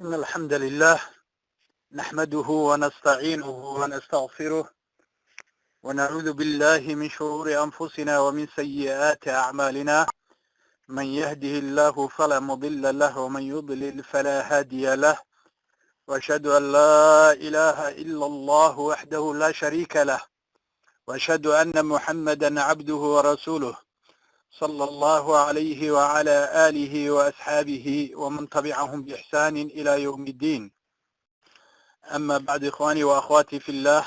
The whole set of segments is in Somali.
إن الحمد لله نحمده ونستعينه ونستغفره، ونعوذ بالله من شرور أنفسنا ومن سيئات أعمالنا. من يهده الله فلا مضل له، ومن يضلل فلا هادي له. وأشهد أن لا إله إلا الله وحده لا شريك له، وأشهد أن محمدا عبده ورسوله، صلى الله عليه وعلى آله وأصحابه ومن تبعهم بإحسان إلى يوم الدين. أما بعد، إخواني وأخواتي في الله،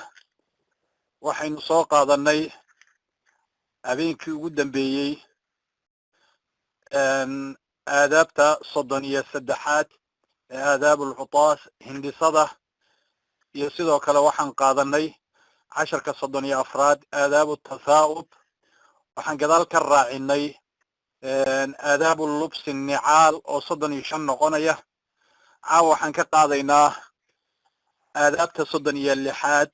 waxaynu soo qaadanay habeenkii ugu dambeeyey aadaabta 33aad ee aadaab ulcutaas, hindhisada, iyo sidoo kale waxaan qaadanay casharka 34aad, aadaabu tathaa'ub. Waxaan gadaal ka raacinay aadaabu lubsi nicaal oo 35 noqonaya. Caawa waxaan ka qaadaynaa aadaabta 36aad,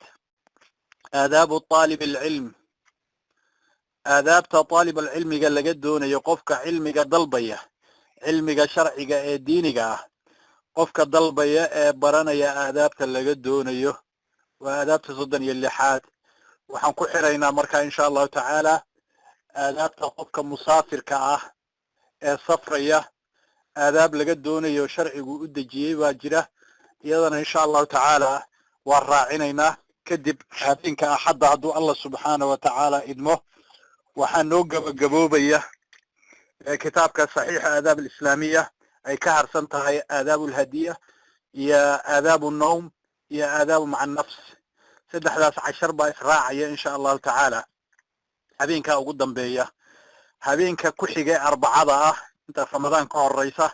aadaabu طaalib alcilm, aadaabta طaalib alcilmiga laga doonayo, qofka cilmiga dalbaya, cilmiga sharciga ee diiniga ah qofka dalbaya ee baranaya, aadaabta laga doonayo waa aadaabta 36aad. Waxaan ku xiraynaa marka, insha Allahu tacaala, aadaabta qofka musaafirka ah ee safraya. Aadaab laga doonayo sharcigu u dejiyey baa jira, iyadana insha Allahu tacaala waa raacinaynaa. Kadib habeenka Axadda, hadduu Allah subxaana wa tacaala idmo, waxaa noo gabagaboobaya kitaabka Saxiixa Aadaab Alislaamiya, ay ka harsan tahay aadaab alhadiya iyo aadaab الnowm iyo aadaabu maca anafs. Saddexdaas cashar baa israacaya, insha Allahu tacaala, habeenkaa ugu dambeeya. Habeenka ku xigay Arbacada ah, inta Ramadaan ka horeysa,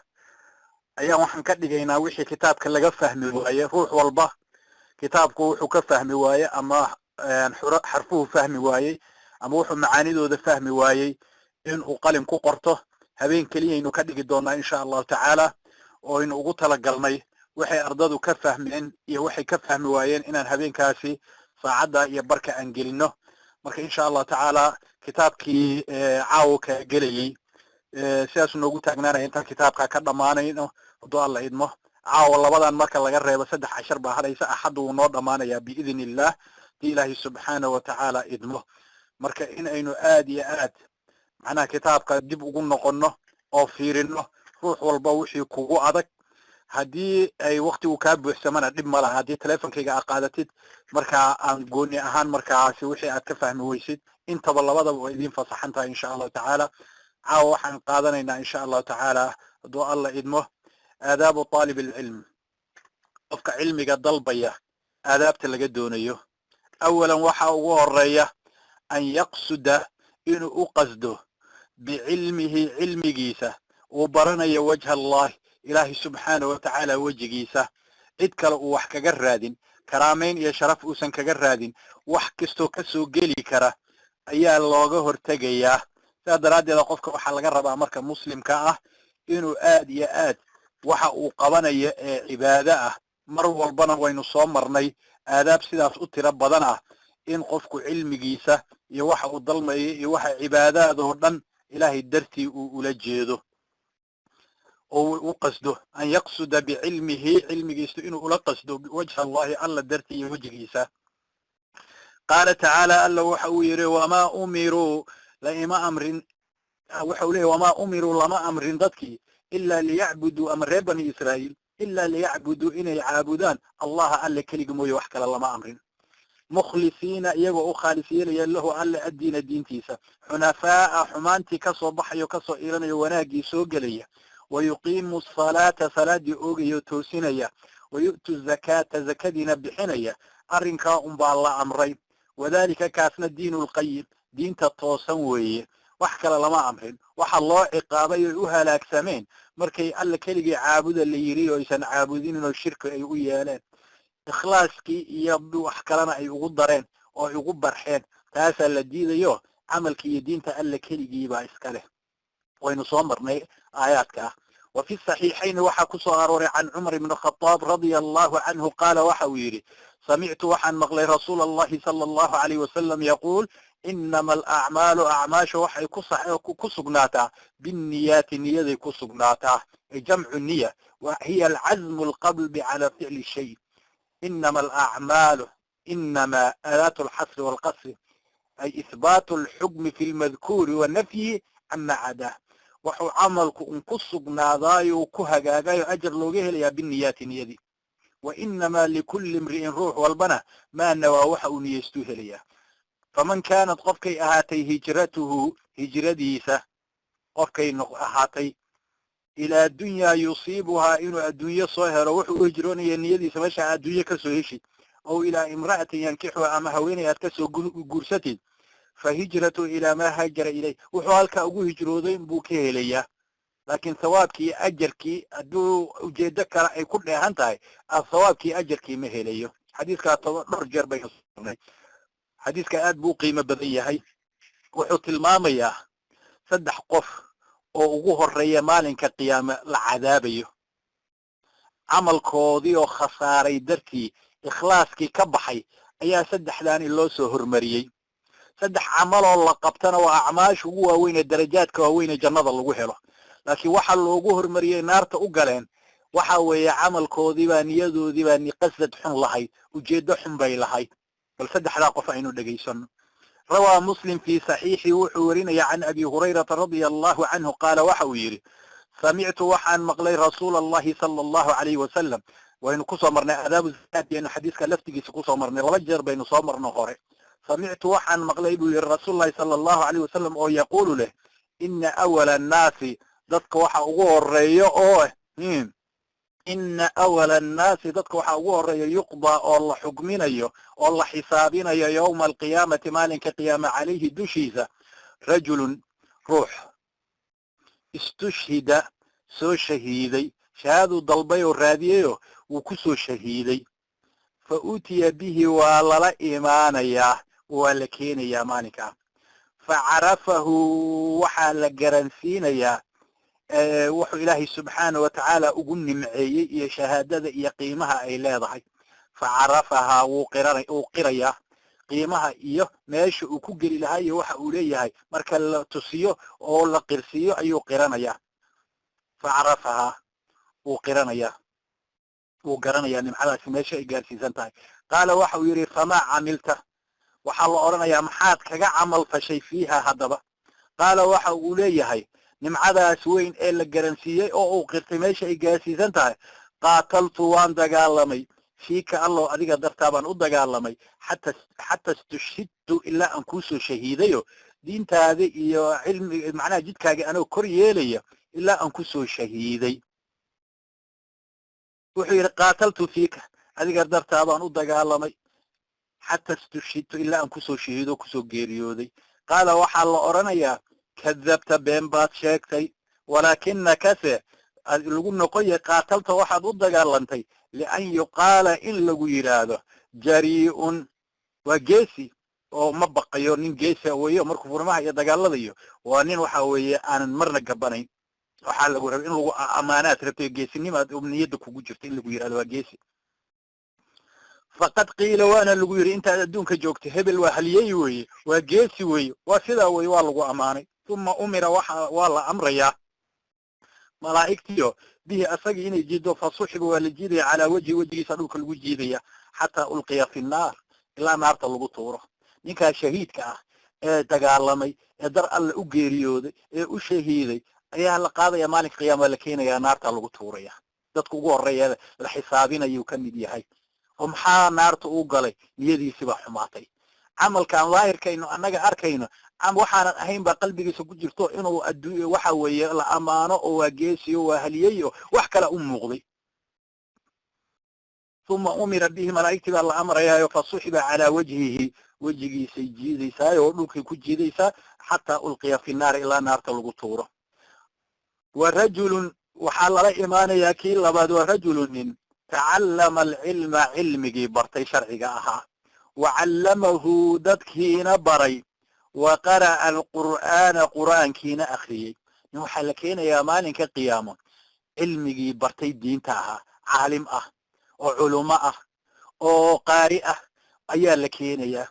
ayaan waxaan ka dhigaynaa wixii kitaabka laga fahmi waaye. Ruux walba kitaabku wuxuu ka fahmi waaye, ama xarfuhu fahmi waayey, ama wuxuu macaanidooda fahmi waayey, inuu qalin ku qorto. Habeen keliyaynu ka dhigi doonaa, insha Allahu tacaala, oo aynu ugu talagalnay waxay ardadu ka fahmeen iyo waxay ka fahmi waayeen inaan habeenkaasi saacadda iyo barka aan gelino. Marka, insha Allahu tacaala, kitaabkii caawo kaa gelayey sidaasuu noogu taagnaanaya intaan kitaabka ka dhammaanayno, hadduu Alla idmo. Caawa labadan marka laga reebo, saddex cashar baa hadhaysa. Axadda wuu noo dhammaanayaa, biidni Illah, hadii Ilaahay subxaana wa tacaala idmo. Marka in aynu aad iyo aad macnaha kitaabka dib ugu noqono oo fiirino, ruux walba wixii kugu adag, haddii ay waktigu kaa buuxsamana dhib ma laha. Haddii telefonkayga aad qaadatid, markaa aan gooni ahaan markaasi wixii aad ka fahmi weysid, intaba labadaba waa idiin fasaxan tahay, insha Allahu tacaala. Caawa waxaan qaadanaynaa, insha Allahu tacaala, hadduu Alla idmo, aadaabu طaalib alcilm, qofka cilmiga dalbaya aadaabta laga doonayo. Awalan, waxa ugu horeeya, an yaqsuda, inuu u qasdo, bicilmihi, cilmigiisa uu baranayo, wajha Allah, Ilaahay subxaana wa tacaala wejigiisa. Cid kale uu wax kaga raadin, karaamayn iyo sharaf uusan kaga raadin. Wax kastoo kasoo geli kara ayaa looga hortegayaa. Sidaa daraaddeeda qofka waxaa laga rabaa marka muslimka ah inuu aad iyo aad waxa uu qabanayo ee cibaado ah, mar walbana waynu soo marnay aadaab sidaas u tiro badan ah, in qofku cilmigiisa iyo waxa uu dalmayo iyo waxa cibaadaadoo dhan Ilaahay dartii uu ula jeedo oo uu u qasdo. An yaqsuda bicilmihi, cilmigiisu inuu ula qasdo, wajha Allahi, Alla dartii iyo wejigiisa. Qaala tacaala, Alla waxa uu yidhi: wamaa umiruu, la ima amrin. Waxa uu leeyahy: wamaa umiruu, lama amrin dadkii, ilaa liyacbuduu, ama reer Bani Israa'iil, ilaa liyacbuduu, inay caabudaan, Allaha, Alle keligi mooye, wax kale lama amrin. Mukhlisiina, iyagoo u khaalis yeelaya, lahu, Alle, addiina, diintiisa, xunafaa'a, xumaantii kasoo baxayo, kasoo iilanayo, wanaaggii soo gelaya, wayuqiimu asalaata, salaadii oogaya, toosinaya, wayu'tu zakaata, zakadiina bixinaya. Arrinkaa unbaa la amray. Wadalika, kaasna, diinu lqayim, diinta toosan weeye. Wax kale lama amrin. Waxa loo ciqaabay oy u halaagsameen markay Alla keligii caabuda la yidhi oo aysan caabudinin oo shirki ay u yeeleen, ikhlaaskii iyo wax kalena ay ugu dareen oo ay ugu barxeen, taasaa la diidayo. Camalkii iyo diinta Alla keligiibaa iska leh. Waynu soo marnay aayaadka ah. Wa fi saxiixayn waxaa ku soo arooray, can Cumar ibn Khadaab radia Allahu canhu qaala, waxa uu yidhi: samictu, waxaan maqlay, rasuula Allahi sala Allahu alayh wasalam yaquul: inama alacmaalu, acmaasha waxay ku sugnaataa, binniyaati, niyaday ku sugnaataa. Ay jamcu niya wa hiya alcazmu alqalbi cala ficli shay. Inama alacmaalu, inama aadaatu alxasri walqasri, ay ihbaatu alxukmi fi lmadkuuri wa nafyihi cama cadaah. Wuxuu camalku un ku sugnaadaayo, ku hagaagayo, ajar looga helayaa biniyaati, niyadii. Wa inamaa likulli imri'in, ruux walbana, maa nawaa, waxa uu niyeystuu helayaa. Faman kaanat, qofkay ahaatay, hijratuhu, hijradiisa qofkay ahaatay, ilaa dunyaa yusiibuhaa, inuu adduunyo soo helo wuxuu u hijroonaya, niyadiisa meesha adduunyo kasoo heshid, ow ilaa imra'atin yankixuha, ama haweeney aad kasoo guursatid, fa hijratu ilaa maa haajara ilayh, wuxuu halkaa ugu hijrooday buu ka helayaa. Laakiin thawaabkii, ajarkii, hadduu ujeedo kale ay ku dheehan tahay, thawaabkii, ajarkii ma helayo. Xadiiskaa toba dhowr jeer baynu sognay. Xadiiska aad buu u qiimo badan yahay. Wuxuu tilmaamayaa saddex qof oo ugu horeeya maalinka qiyaame la cadaabayo, camalkoodii oo khasaaray dartii, ikhlaaskii ka baxay ayaa saddexdaani loo soo hormariyey. Saddex camaloo la qabtana waa acmaasha ugu waaweyn ee darajaadka waaweyn ee jannada lagu helo, laakiin waxa loogu hormariyey naarta u galeen waxa weeye camalkoodii baa, niyadoodii baa qasad xun lahayd, ujeedo xun bay lahayd. Bal saddexdaa qof aynu dhegaysano. Rawaa Muslim fii saxiixi, wuxuu warinaya, can Abi Hurayrata radia Allahu canhu qaala, waxa uu yidhi: samictu, waxaan maqlay, rasuula Allahi sala Allahu alayhi wasalam. Waynu kusoo marnay aadaabu zakaat, baynu xadiiska laftigiisa kusoo marnay, laba jeer baynu soo marno hore. Samictu, waxaan maqlay, buu yihi, rasuul sala Allahu alayh wasalam oo yaquulu leh: ina awala annaasi, dadka waxa ugu horeeyo oo ina awala annaasi, dadka waxa ugu horeeya, yuqdaa, oo la xukminayo oo la xisaabinayo, yowma alqiyaamati, maalinka qiyaama, calayhi, dushiisa, rajulun, ruux, istushhida, soo shahiiday, shahaaduu dalbay oo raadiyeyoo wuu ku soo shahiiday. Fa utiya bihi, waa lala imaanayaa, waa la keenayaa maalinkaa. Fa carafahu, waxaa la garansiinayaa wuxuu Ilaahay subxaana wa tacaala ugu nimceeyey iyo shahaadada iyo qiimaha ay leedahay. Fa carafahaa, wuu qirana, wuu qirayaa qiimaha iyo meesha uu ku geli lahaa iyo waxa uu leeyahay. Marka la tusiyo oo la qirsiiyo ayuu qiranayaa. Fa carafahaa, wuu qiranayaa, wuu garanayaa nimcadaasi meesha ay gaarsiisan tahay. Qaala, waxa uu yidhi: famaa camilta? Waxaa la odhanayaa: maxaad kaga camal fashay? Fiiha, haddaba, qaala, waxa uu leeyahay, nimcadaas weyn ee la garansiiyey oo uu qirtay meesha ay gaarsiisan tahay: qaataltu, waan dagaalamay, fiika, Allow, adiga dartaa baan u dagaalamay, xata istushhidtu, ilaa aan kuusoo shahiidayo, diintaada iyo cilmi, macnaha jidkaaga anoo kor yeelaya, ilaa aan kusoo shahiiday. Wuxuu yidhi: qaataltu fiika, adiga dartaa baan u dagaalamay, xata istushhidtu, ilaa aan kusoo shahiido, kusoo geeriyooday. Qaala, waxaa la odhanayaa: kadabta, been baad sheegtay, walaakinakase lagu noqon yahay, qaatalta, waxaad u dagaalantay, lian yuqaala, in lagu yidhaahdo, jarii'un, waa geesi oo ma baqayo, nin geesa weeyo. Markuu furmaha iyo dagaaladayo, waa nin waxa weeye aanan marna gabanayn. Waxaa lagu rabay in lagu amaanaad rabtay, geesinimaad niyadda kugu jirta, in lagu yidhahdo waa geesi. Faqad qiila, waana lagu yidhi intaad adduunka joogto: hebel waa halyey weeye, waa geesi weeye, waa sidaa weeye, waa lagu ammaanay. Uma umira, waxa waa la amrayaa malaa'igtiyo bihi, asagii inay jiido. Fa suxiba, waa la jiidaya, calaa wajhi, wejigiisa dhulka lagu jiidaya, xataa ulqiya fi nnaar, ilaa naarta lagu tuuro. Ninkaa shahiidka ah ee dagaalamay ee dar Alle u geeriyooday ee u shahiiday ayaa la qaadaya maalinka qiyaama, waa la keenayaa, naarta lagu tuuraya. Dadka ugu horreeya la xisaabinayuu ka mid yahay. Oo maxaa naarta uu galay? Niyadiisii baa xumaatay. Camalkaan daahirkaynu annaga arkayno waxaanan ahayn baa qalbigiisa ku jirto, inuu addu waxa weeye la ammaano oo waa geesiyo, waa haliyeyo, wax kale u muuqday. Uma umira bihi, malaa'igtii baa la amrayaayo, fa suxiba calaa wajhihi, wejigiisay jiidaysaay oo dhulkay ku jiidaysaa, xataa ulqiya fi nnaari, ilaa naarta lagu tuuro. Wa rajulun, waxaa lala imaanayaa kii labaad, wa rajulun, nin, tacallama alcilma, cilmigii bartay sharciga ahaa, wa callamahu, dadkiina baray, wa qara'a alqur'aana, qur'aankiina akhriyey. Nin waxaa la keenayaa maalinka qiyaamo cilmigii bartay diinta ahaa, caalim ah oo culumo ah oo qaari ah ayaa la keenayaa.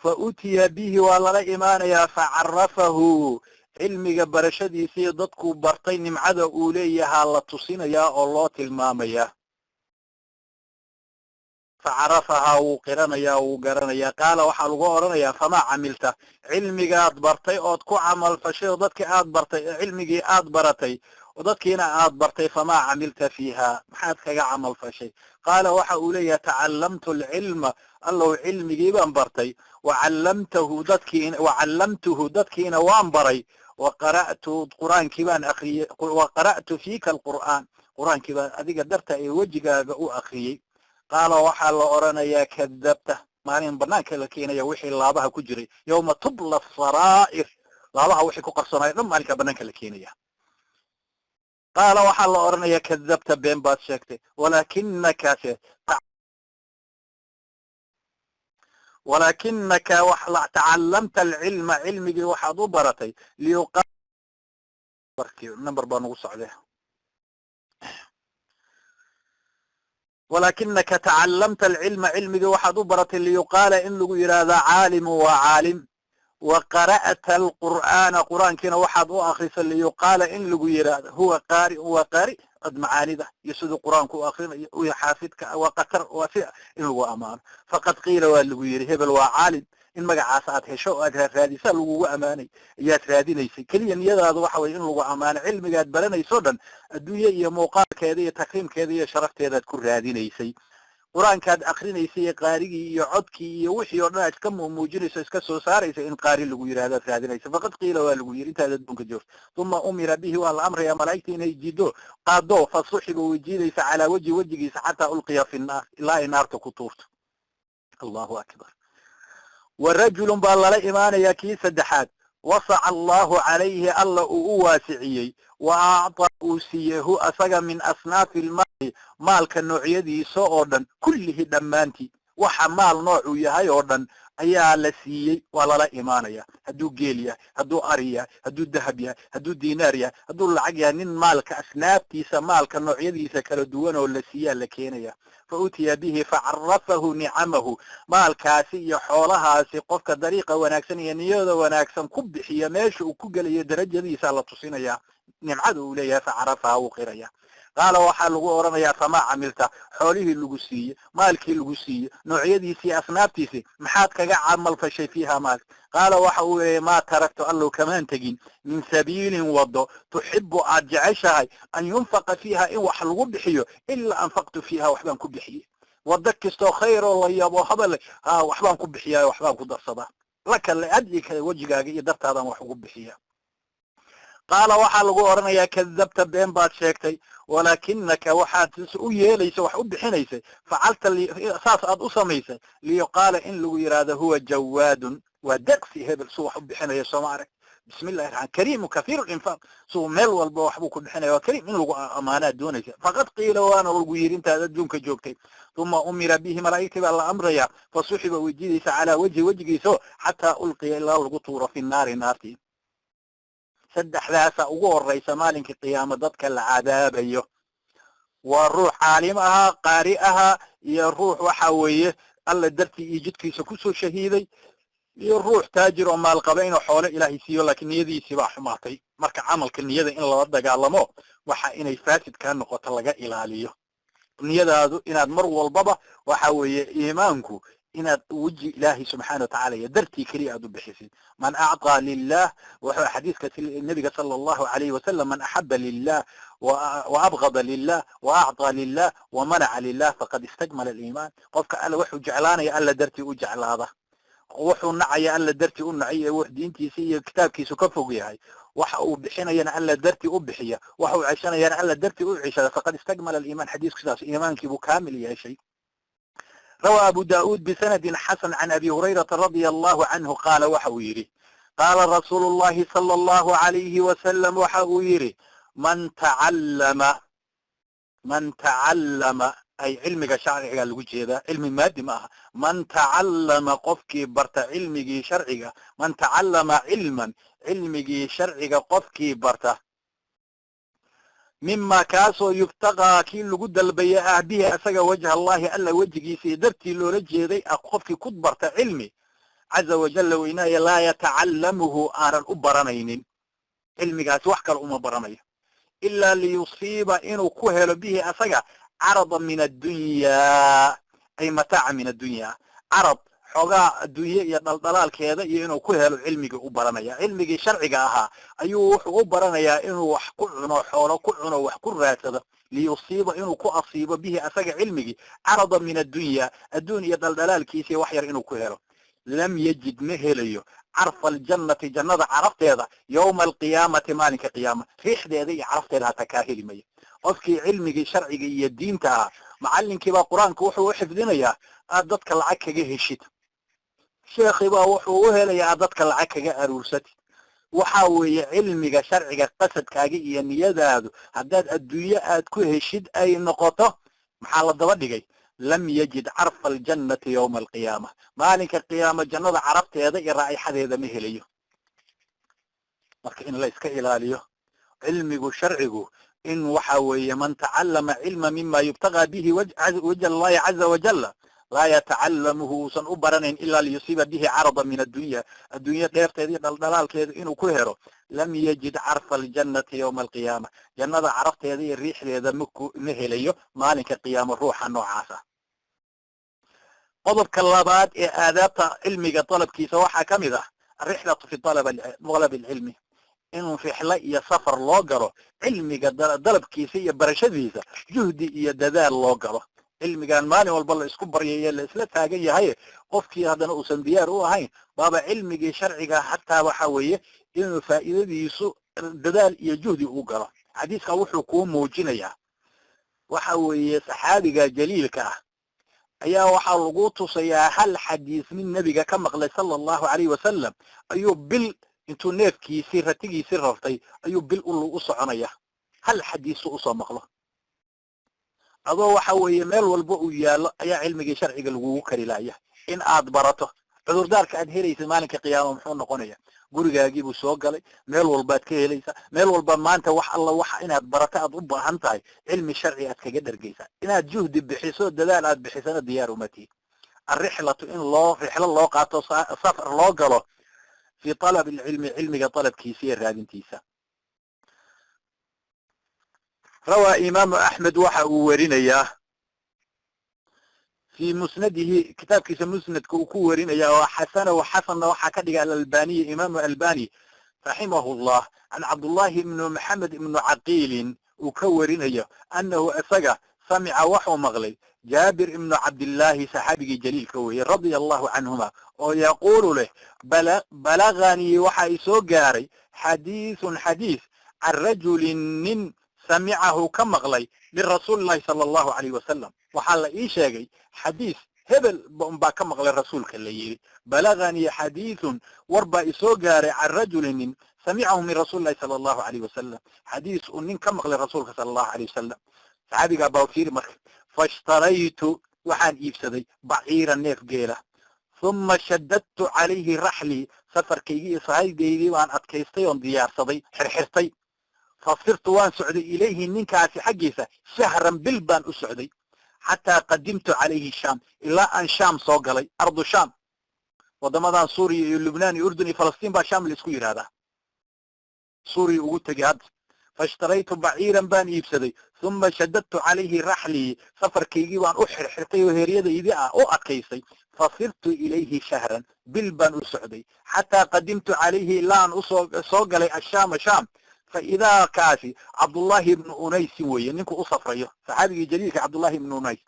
Fa utiya bihi, waa lala imaanayaa. Facarafahu, Cilmiga barashadiisii dadkuu bartay nimcada uu leeyahaa la tusinayaa oo loo tilmaamayaa. Facarafahaa, wuu qiranayaa, wuu garanayaa. Qaala, waxaa lagu odhanayaa: "Famaa camilta?" Cilmigaad bartay ood ku camal fashay oo dadkii aad bartay, cilmigii aad baratay oo dadkiina aad bartay, famaa camilta fiiha? Maxaad kaga camal fashay? Qaala, waxa uu leeyahay: "Tacallamtu alcilma, Allow, cilmigii baan bartay, wacallamtahu dadkiina, wacallamtuhu, dadkiina waan baray, wa qara'tu, qur-aankii baan akriyey, wa qara'tu fiika alqur'aan, qur-aankii baan adiga darta ee wejigaaga u akriyey." Qaala, waxaa la odhanayaa: "Kadabta." Maalin banaanka la keenaya wixii laabaha ku jiray, yawma tubla saraa'ir, laabaha wixii ku qarsoonaya dhan maalinka banaanka la keenaya. Qaala, waxaa la odhanayaa: "Kadabta, been baad sheegtay, walaakinaka tacallamta alcilma, cilmigii waxaad u baratay liyuqa." Number baa nagu socday. Walaakinaka tacallamta alcilma, cilmigii waxaad u baratay liyuqaala, in lagu yidhaahdaa caalimu, waa caalim, wa qara'ta alqur'aana, qur'aankiina waxaad u akrisa liyuqaala, in lagu yidhaahdo huwa qaari, waa qaari, cod macaanida iyo siduu qur-aanku u akrinayo iyo xaafidka, waa qatar, waa si in lagu amaano. Faqad qiila, waa lagu yidhi hebel waa caalim. In magacaas aad hesho oo aad raadisa lagugu amaanay ayaad raadinaysay. Keliya niyadaadu waxa weye in lagu amaano. Cilmigaad baranayso dhan adduunye iyo muuqaalkeeda iyo takriimkeeda iyo sharafteedaad ku raadinaysay. Qur-aankaad akrinaysay iyo qaarigii iyo codkii iyo wixii oo dhan aad iska muujinayso, iska soo saaraysa, in qaari lagu yidhahdaad raadinaysa. Faqad qiila, waa lagu yidhi intaad adduunka joogto. Uma umira bihi, waa la amraya malaa'igta inay jido, qaado. Fa suxiba, way jiidaysa, calaa wajhi, wejigiisa, xataa ulqiya fi nnaar, ilaa ay naarta ku tuurto. Allahu akbar. Wa rajulun baa lala imaanayaa, kii saddexaad, wasaca allahu calayhi, Alla uu u waasiciyey, wa acطaa, uu siiyey, hu asaga, min asnaafi ilmaali, maalka noocyadiisa oo dhan, kullihi, dhammaantii. Waxa maal noocuu yahay oo dhan ayaa la siiyey. Waa lala imaanaya, hadduu geel yahay, hadduu ari yahay, hadduu dahab yahay, hadduu dinaar yahay, hadduu lacag yahay, nin maalka asnaaftiisa, maalka noocyadiisa kala duwan oo la siiyaa la keenaya. Fa utiya bihi facarafahu nicamahu. Maalkaasi iyo xoolahaasi qofka dariiqa wanaagsan iyo niyada wanaagsan ku bixiya, meesha uu ku gelayo darajadiisa la tusinaya, nimcada uu leeyahay. Facarafaha, wuu qiraya. Qaala, waxaa lagu odhanayaa: "Famaa camilta?" Xoolihii lagu siiyey, maalkii lagu siiyey, noocyadiisii, asnaaftiisii, maxaad kaga camal fashay fiiha maalka? Qaala, waxa uu leeyahy: "Maa taraktu, Allow, kamaan tegin, min sabiilin, wado, tuxibu, aad jeceshahay, an yunfaqa fiiha, in wax lagu bixiyo, ilaa anfaqtu fiiha, waxbaan ku bixiyey. Wado kastoo khayr oo la yabo habale ha waxbaan ku bixiyaa, waxbaan ku darsadaa, laka adyi kale wejigaaga iyo dartaadaan wax ugu bixiya." Qaala, waxaa lagu odhanayaa: "Kadabta, been baad sheegtay, walaakinaka waxaad u yeelaysa, wax u bixinaysay, facalta, saas aad u samaysay, liyuqaala, in lagu yidhaahdo huwa jawaadun, waa deqsi hebel, suu wax u bixinayo sooma arag, bismi llahi raxmaan, kariimu, kathiiru linfaaq, suu meel walba waxbuu ku bixinaya, waa kariim, in lagu amaanaad doonaysa. Faqad qiila, waana lagu yidhi intaad adduunka joogtay." Uma umira bihi, malaa'igtii baa la amraya, fa suxiba, wejidaysa, calaa wajhi, wejigiiso, xataa ulqiya, ilaa lagu tuuro, fi naari, naartii. Saddexdaasa ugu horeysa maalinkii qiyaamo dadka la cadaabayo: waa ruux caalim ahaa, qaari ahaa, iyo ruux waxa weeye Alla dartii iyo jidkiisa kusoo shahiiday, iyo ruux taajir oo maalqaba inuu xoolo Ilaahay siiyo, laakiin niyadiisii baa xumaatay. Marka camalka niyada in lala dagaalamo, waxa inay faasid kaa noqoto laga ilaaliyo niyadaadu, inaad mar walbaba waxa weeye iimaanku inaad weji Ilaahay subxaana watacaala iyo dartii keliya aad u bixisid. Man acطaa lilah, wuxuu xadiiska nabiga sala allahu alayhi wasalam: "Man axaba lilah waabgada lilah waacطaa lilah wamanaca lilah faqad istakmala aliimaan." Qofka Alla wuxuu jeclaanaya Alla dartii u jeclaada, wuxuu nacaya Alla dartii u nacay, wux diintiisa iyo kitaabkiisu ka fog yahay, waxa uu bixinayana Alla dartii u bixiya, waxa uu ceshanayana Alla dartii u ceshada, faqad istakmala aliimaan. Xadiisku sidaas iimaankii buu kaamil yeeshay. Rawى abu daud bsanadi xasan can abi hurayrata radia allahu canhu qaala, waxa uu yidhi: qaala rasuulu llahi sala allahu alayhi wasalam, waxa uu yidhi: man tacallama, man tacallama, ay cilmiga sharciga lagu jeedaa, cilmi maadi ma aha. Man tacallama, qofkii barta cilmigii sharciga, man tacallama cilman, cilmigii sharciga qofkii barta, mima, kaasoo, yubtaqaa, kii lagu dalbaya ah, bihi asaga, wajha allahi, Alla wejigiisa iyo dartii loola jeeday ah, qofkii ku barta cilmi, caza wajalla, weynaaya, laa yatacallamuhu, aanan u baranaynin. Cilmigaasi wax kale uma baranayo ilaa liyusiiba, inuu ku helo, bihi asaga, carada min addunyaa, ay mataaca min addunya, carad xoogaa adduunye iyo dhaldhalaalkeeda iyo inuu ku helo cilmigii u baranaya. Cilmigii sharciga ahaa ayuu wuxuu u baranayaa inuu wax ku cuno, xoolo ku cuno, wax ku raadsado. Liyusiiba, inuu ku asiibo, bihi asaga cilmigii, carada min addunya, adduun iyo dhaldhalaalkiisa wax yar inuu ku helo. Lam yajid, ma helayo, carfa aljannati, jannada carafteeda, yowma alqiyaamati, maalinka qiyaama, riixdeeda iyo carafteeda hataa kaa heli mayo. Qofkii cilmigii sharciga iyo diinta ahaa, macallinkiibaa qur-aanka wuxuu u xifdinayaa aad dadka lacag kaga heshid, sheekhibaa wuxuu u helayaa aad dadka lacag kaga aruursatid. Waxa weeye cilmiga sharciga qasadkaaga iyo niyadaadu haddaad adduunye aad ku heshid ay noqoto, maxaa la daba dhigay? Lam yajid carfa aljannati yowma alqiyaama, maalinka qiyaama jannada carabteeda iyo raa'ixadeeda ma helayo. Marka in la iska ilaaliyo cilmigu sharcigu, in waxa weeye man tacallama cilma mima yubtagaa bihi wajha allahi caza wajalla, laa yatacalamuhu, uusan u baranayn ilaa liyusiiba bihi carada min addunya, adduunye dheerteeda iyo dhaldhalaalkeeda inuu ku helo, lam yajid carfa aljannati yowma alqiyaama, jannada carafteeda iyo riixdeeda ma helayo maalinka qiyaamo ruuxa noocaas ah. Qodobka labaad ee aadaabta cilmiga dalabkiisa waxaa ka mid ah alrixlatu fi alab alcilmi, inuu rixlo iyo safar loo galo cilmiga dalabkiisa iyo barashadiisa, juhdi iyo dadaal loo galo. Cilmigan maalin walba la isku baryayo, la isla taagan yahay, qofkii haddana uusan diyaar u ahayn baaba cilmigii sharciga xataa waxa weeye inuu faa'iidadiisu dadaal iyo juhdi u galo. Xadiiska wuxuu kuu muujinayaa waxa weeye saxaabiga jaliilka ah ayaa waxaa lagu tusayaa hal xadiis nin nebiga ka maqlay sala allahu calayhi wasalam ayuu bil intuu neefkiisii ratigiisii rartay ayuu bil u soconaya hal xadiisu usoo maqlo. Adoo waxa weeye meel walba uu yaallo ayaa cilmigii sharciga lagugu kari laaya in aad barato. Cudurdaarka aad helaysa maalinka qiyaama muxuu noqonaya? Gurigaagiibuu soo galay, meel walbaad ka helaysaa, meel walba maanta wax alla waxa inaad barato aad u baahan tahay cilmi sharci aad kaga dhargaysaa. Inaad juhdi bixiso, dadaal aad bixisana diyaar uma tihi. Alrixlatu, in loo rixlo loo qaato, safar loo galo, fi talab alcilmi, cilmiga dalabkiisa iyo raadintiisa. Rawaa imaamu Axmed, waxa uu werinayaa fi musnadihi, kitaabkiisa musnadka uu ku warinaya, oo xasanahu, xasanna waxaa ka dhiga alalbaniy, imaamu Albani raximahu llah, can Cabdullahi ibnu Maxamed ibnu Caqiilin uu ka warinayo annahu isaga samica, waxuu maqlay, Jaabir ibnu Cabdillaahi, saxaabigii jaliilka weeye, radia allahu canhuma, oo yaquulu leh: "Balaganii, waxa isoo gaaray, xadiisun xadiis, can rajulin nin samicahu ka maqlay min rasuuli llahi sala allahu alayh wasalam." Waxaa la ii sheegay xadiis hebel baa ka maqlay rasuulka la yidhi. "Balaganii xadiisun," war baa isoo gaaray, "can rajulin nin samicahu min rasuuli llahi sala allahu alayh wasalam," xadiis uu nin ka maqlay rasuulka sala allahu alayh wasalam. Saxaabigaa baa fiiri marka: "Fashtaraytu," waxaan iibsaday, "baciira," neef geela, "uma shadadtu calayhi raxlii," safarkaygii iyo sahaydaydii baan adkaystay oon diyaarsaday, xirxirtay, "fasirtu," waan socday, "ilayhi," ninkaasi xaggiisa, "shahran," bil baan u socday, "xataa qadimtu calayhi shaam," ilaa aan Shaam soo galay. Ardu Shaam, waddamadan Suuriya iyo Lubnaan iyo Urdun iyo Falastiin baa Shaam la isku yidhahdaa. Suuriya ugu tegey hadda. "Fashtaraytu baciiran," baan iibsaday, "uma shadadtu calayhi raxlii," safarkaygii baan u xirxirtay oo heeryadaydii ah u adkaystay, "fasirtu ilayhi shahran," bil baan u socday, "xataa qadimtu calayhi," ilaa aan usoo soo galay, ashaama, Shaam. Fa idaa kaasi Cabdullaahi ibnu Unaysin weeye ninku u safrayo, saxaabigii jaliilka Cabdullahi ibnu Unays.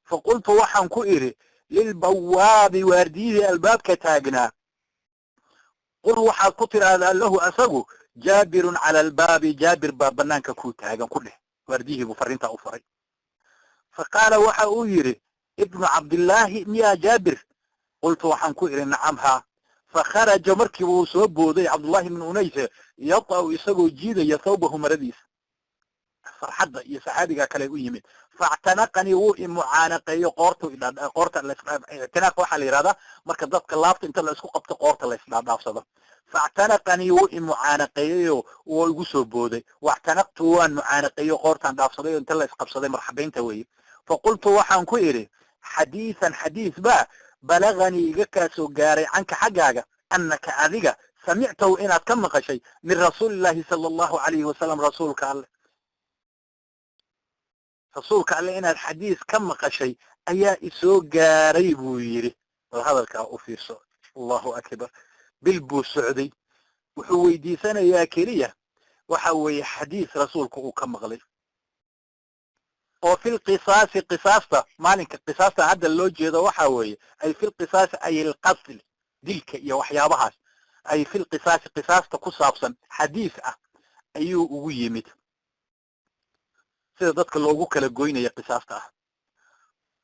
"Faqultu," waxaan ku idhi, "lilbawaabi," waardiyihii albaabka taagnaa, "qul," waxaad ku tidhaahdaa, "lahu," asagu, "Jaabirun cala albaabi," Jaabir baa banaanka ku taagan ku dheh. Waardiyihii buu farrintaa u faray. Fa qaala, waxa uu yidhi: "Ibnu Cabdillaahi miyaa Jaabir?" Qultu, waxaan ku idhi: "Nacam, haa." Fakharaja, markiiba uu soo booday Cabdullahi ibnu Unayse, yata'u, isagoo jiidaya, thawbahu, maradiisa, farxadda iyo saxaabigaa kale u yimid. Factanaqanii, wuu i mucaanaqeeyo, qoortu qoorta. Ictinaaq waxaa la yidhahdaa marka dadka laabta inta la isku qabto qoorta la isdhaadhaafsado. Factanaqanii, wuu i mucaanaqeeyeyo wuu igu soo booday. Wactanaqtu, waan mucaanaqeeyo, qoortaan dhaafsaday oo inta la isqabsaday, marxabaynta weeye. Faqultu, waxaan ku idhi: "Xadiisan, xadiis baa, balaganii, iga kaa soo gaaray, canka, xaggaaga, annaka adiga Samictahu inaad ka maqashay min rasuulillahi sala allahu calayhi wasalam, rasuulka alle, rasuulka alle inaad xadiis ka maqashay ayaa isoo gaaray, buu yidhi. Bal hadalkaa u fiirso. Allahu akbar. Bil buu socday, wuxuu weydiisanayaa keliya waxa weeye xadiis rasuulka uu ka maqlay oo في القصاص, qisaasta. Maalinka qisaasta hadda loo jeedo waxa weeye ay في القصاص, ay القتل, dilka iyo waxyaabahaas, ay في القصاص, qisaasta ku saabsan xadiis ah ayuu ugu yimid, sida dadka loogu kala goynaya qisaasta ah.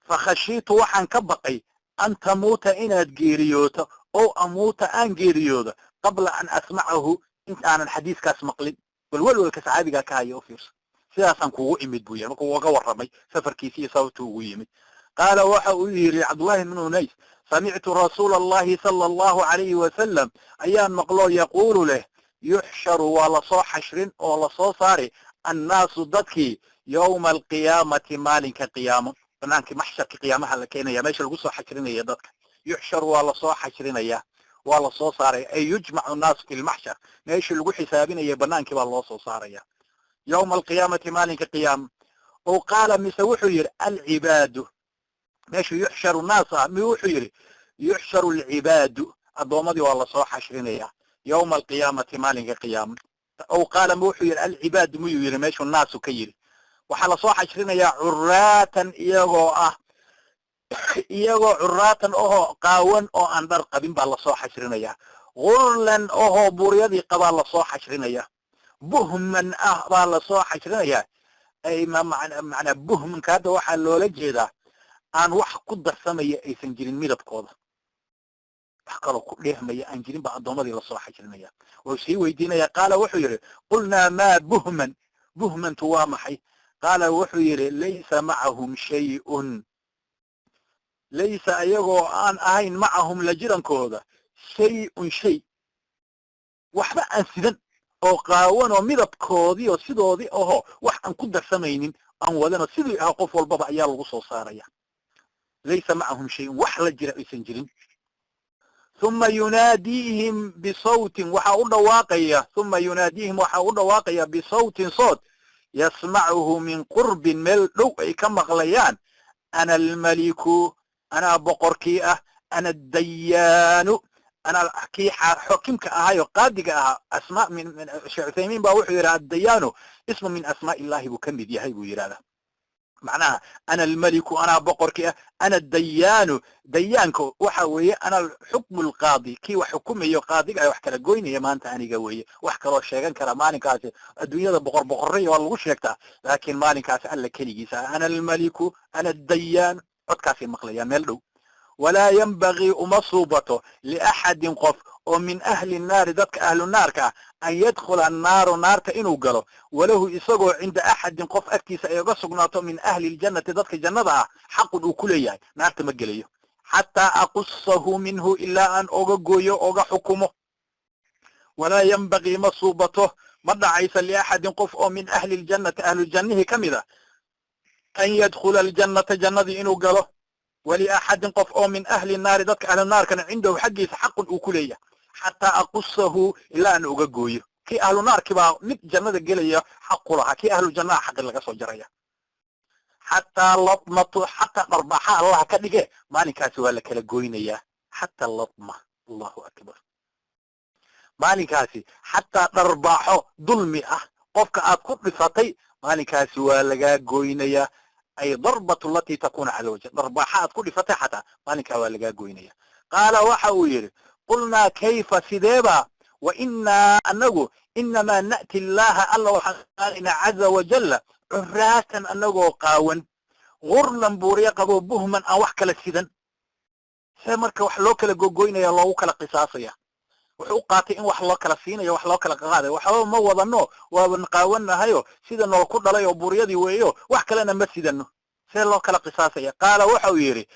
فخشيت, waxaan ka baqay, أن تموت, inaad geeriyooto, oo أموت, aan geeriyoodo, قبل أن أسمعه, inta aanan xadiiskaas maqlin. Bal welwelka saxaabigaa ka haya u fiirso. Sidaasaan kugu imid, buu yidhi. Markuu uga warramay safarkiisi iyo sababtuu ugu yimid, qaala, waxa uu yidhi Cabdullahi bnu Unays: سمعت رسول الله صلى الله عليه وسلم ayaan maqloo, يقول, leh: يحشر, waa lasoo xashrin oo lasoo saari, الناس, dadkii, يوم القيامة, maalinka qiyaamo. Banaankii maxsharka qiyaamaha la keenaya, meesha lagu soo xashrinaya dadka. يحشر, waa lasoo xashrinaya, waa lasoo saaraya, ay يجمع الناس في المحشر, meeshii lagu xisaabinaya banaankii baa loo soo saaraya, يوم القيامة, maalinka qiyaama. Oo qaala, mise wuxuu yidhi العباد, meeshu يحشر الناس ah mi wuxuu yidhi يحشر العباد, addoommadii waa lasoo xashrinaya, يوم القيامة, maalinka qiyaama. Ow qaala, ma wuxuu yidhi العباد, miyuu yidhi meeshuu الناس ka yidhi? Waxaa lasoo xashrinayaa عراة, iyagoo ah, iyagoo عراة ohoo qaawan oo aan dhar qabin baa lasoo xashrinayaa, غرلا ohoo buuryadii qabaa lasoo xashrinaya, بهما ah baa lasoo xashrinayaa. Ay macnaa buhmanka hadda waxaa loola jeedaa aan wax ku darsamaya aysan jirin, midabkooda wax kaloo ku dheehmaya aan jirin baa addoommadii lasoo xashrinaya. Wuu sii weydiinaya. Qaala, wuxuu yidhi: قلنا ما بهما, buhmantu waa maxay? Qaala, wuxuu yidhi: ليس معهم شيء, ليس, ayagoo aan ahayn, معهم, la jirankooda, شيء, shay, waxba aan sidan oo qaawan oo midabkoodii oo sidoodii ahoo wax aan ku darsamaynin aan wadanoo sidii ahaa qof walbaba ayaa lagu soo saaraya. ليس معهم شيء, wax la jira aysan jirin. ثم يناديهم بصوت, waxaa u dhawaaqaya, ثم يناديهم, waxaa u dhawaaqaya, بصوت, sood, يسمعه من قرب, meel dhow ay ka maqlayaan: أنا الملك, anaa boqorkii ah, أنا الديان, anaa kii xokimka ahayo qaadiga ahaa. Asmaa min Sheekh Cuthaymiin baa wuxuu yidhaha: الديان اسم من أسماء الله buu ka mid yahay, buu yidhahdaa. Macnaha أنا الملك, anaa boqorkii ah, أنا الديان. Dayaanka waxa weeye أنا الحكم القاضي, kii wax xukumayo, qaadiga ay wax kala goynaya maanta aniga weeye. Wax kaloo sheegan kara maalinkaasi adduunyada boqor boqorray waa lagu sheegtaa, laakiin maalinkaasi Alla keligiisa. أنا الملك, أنا الديان, codkaasay maqlayaan meel dhow. ولا ينبغي, uma suubato, لأحد, qof oo, من أهل النار, dadka ahlu naarka ah, أن يدخل النار, naarta inuu galo, وله, isagoo, عند أحد, qof agtiisa ay uga sugnaato, من أهل الجنة, dadka jannada ah, حق uu ku leeyahay, naarta ma gelayo, حتى أقصه منه, ilaa aan oga gooyo, oga xukumo. ولا ينبغي, ma suubato, ma dhacaysa, لأحد, qof oo, من أهل الجنة, ahluljannihii ka mid a, أن يدخل الجنة, jannadii inuu galo, ولأحد, qof oo, من أهل النار, dadka ahlu naarkana, عنده, xaggiisa, حق uu ku leeyahay, حتى أقصه, ilaa aan uga gooyo. Kii ahlu naarki baa mid jannada gelaya xaq ku lahaa, kii ahlu jannaha xaqi laga soo jaraya. حتى لطمة, xataa dharbaaxa Allah ka dhige, maalinkaasi waa la kala goynayaa. حتى لطمة, Allahu akbar. Maalinkaasi xataa dharbaaxo dulmi ah qofka aad ku dhifatay maalinkaasi waa lagaa goynayaa, ay ضربة التي تكون على الوجه, dharbaaxa aad ku dhifatay xataa maalinkaa waa lagaa goynaya. Qaala, waxa uu yidhi: قلنا كيف, sideeba, وإنا, anagu, إنما نأتي الله, Alla waxaan qaadaynaa, عز وجل, عراة, anagoo qaawan, غرلا, buuryo qabo, بهما, aan wax kala sidan. See marka wax loo kala gogoynaya, loogu kala qisaasaya? Wuxuu u qaatay in wax loo kala siinayo, wax loo kala qaadayo. Waxba ma wadano, waaban qaawanahayo, sida nool ku dhalay oo buuryadii weeyo, wax kalena ma sidano. See loo kala qisaasaya? Qaala, waxa uu yidhi: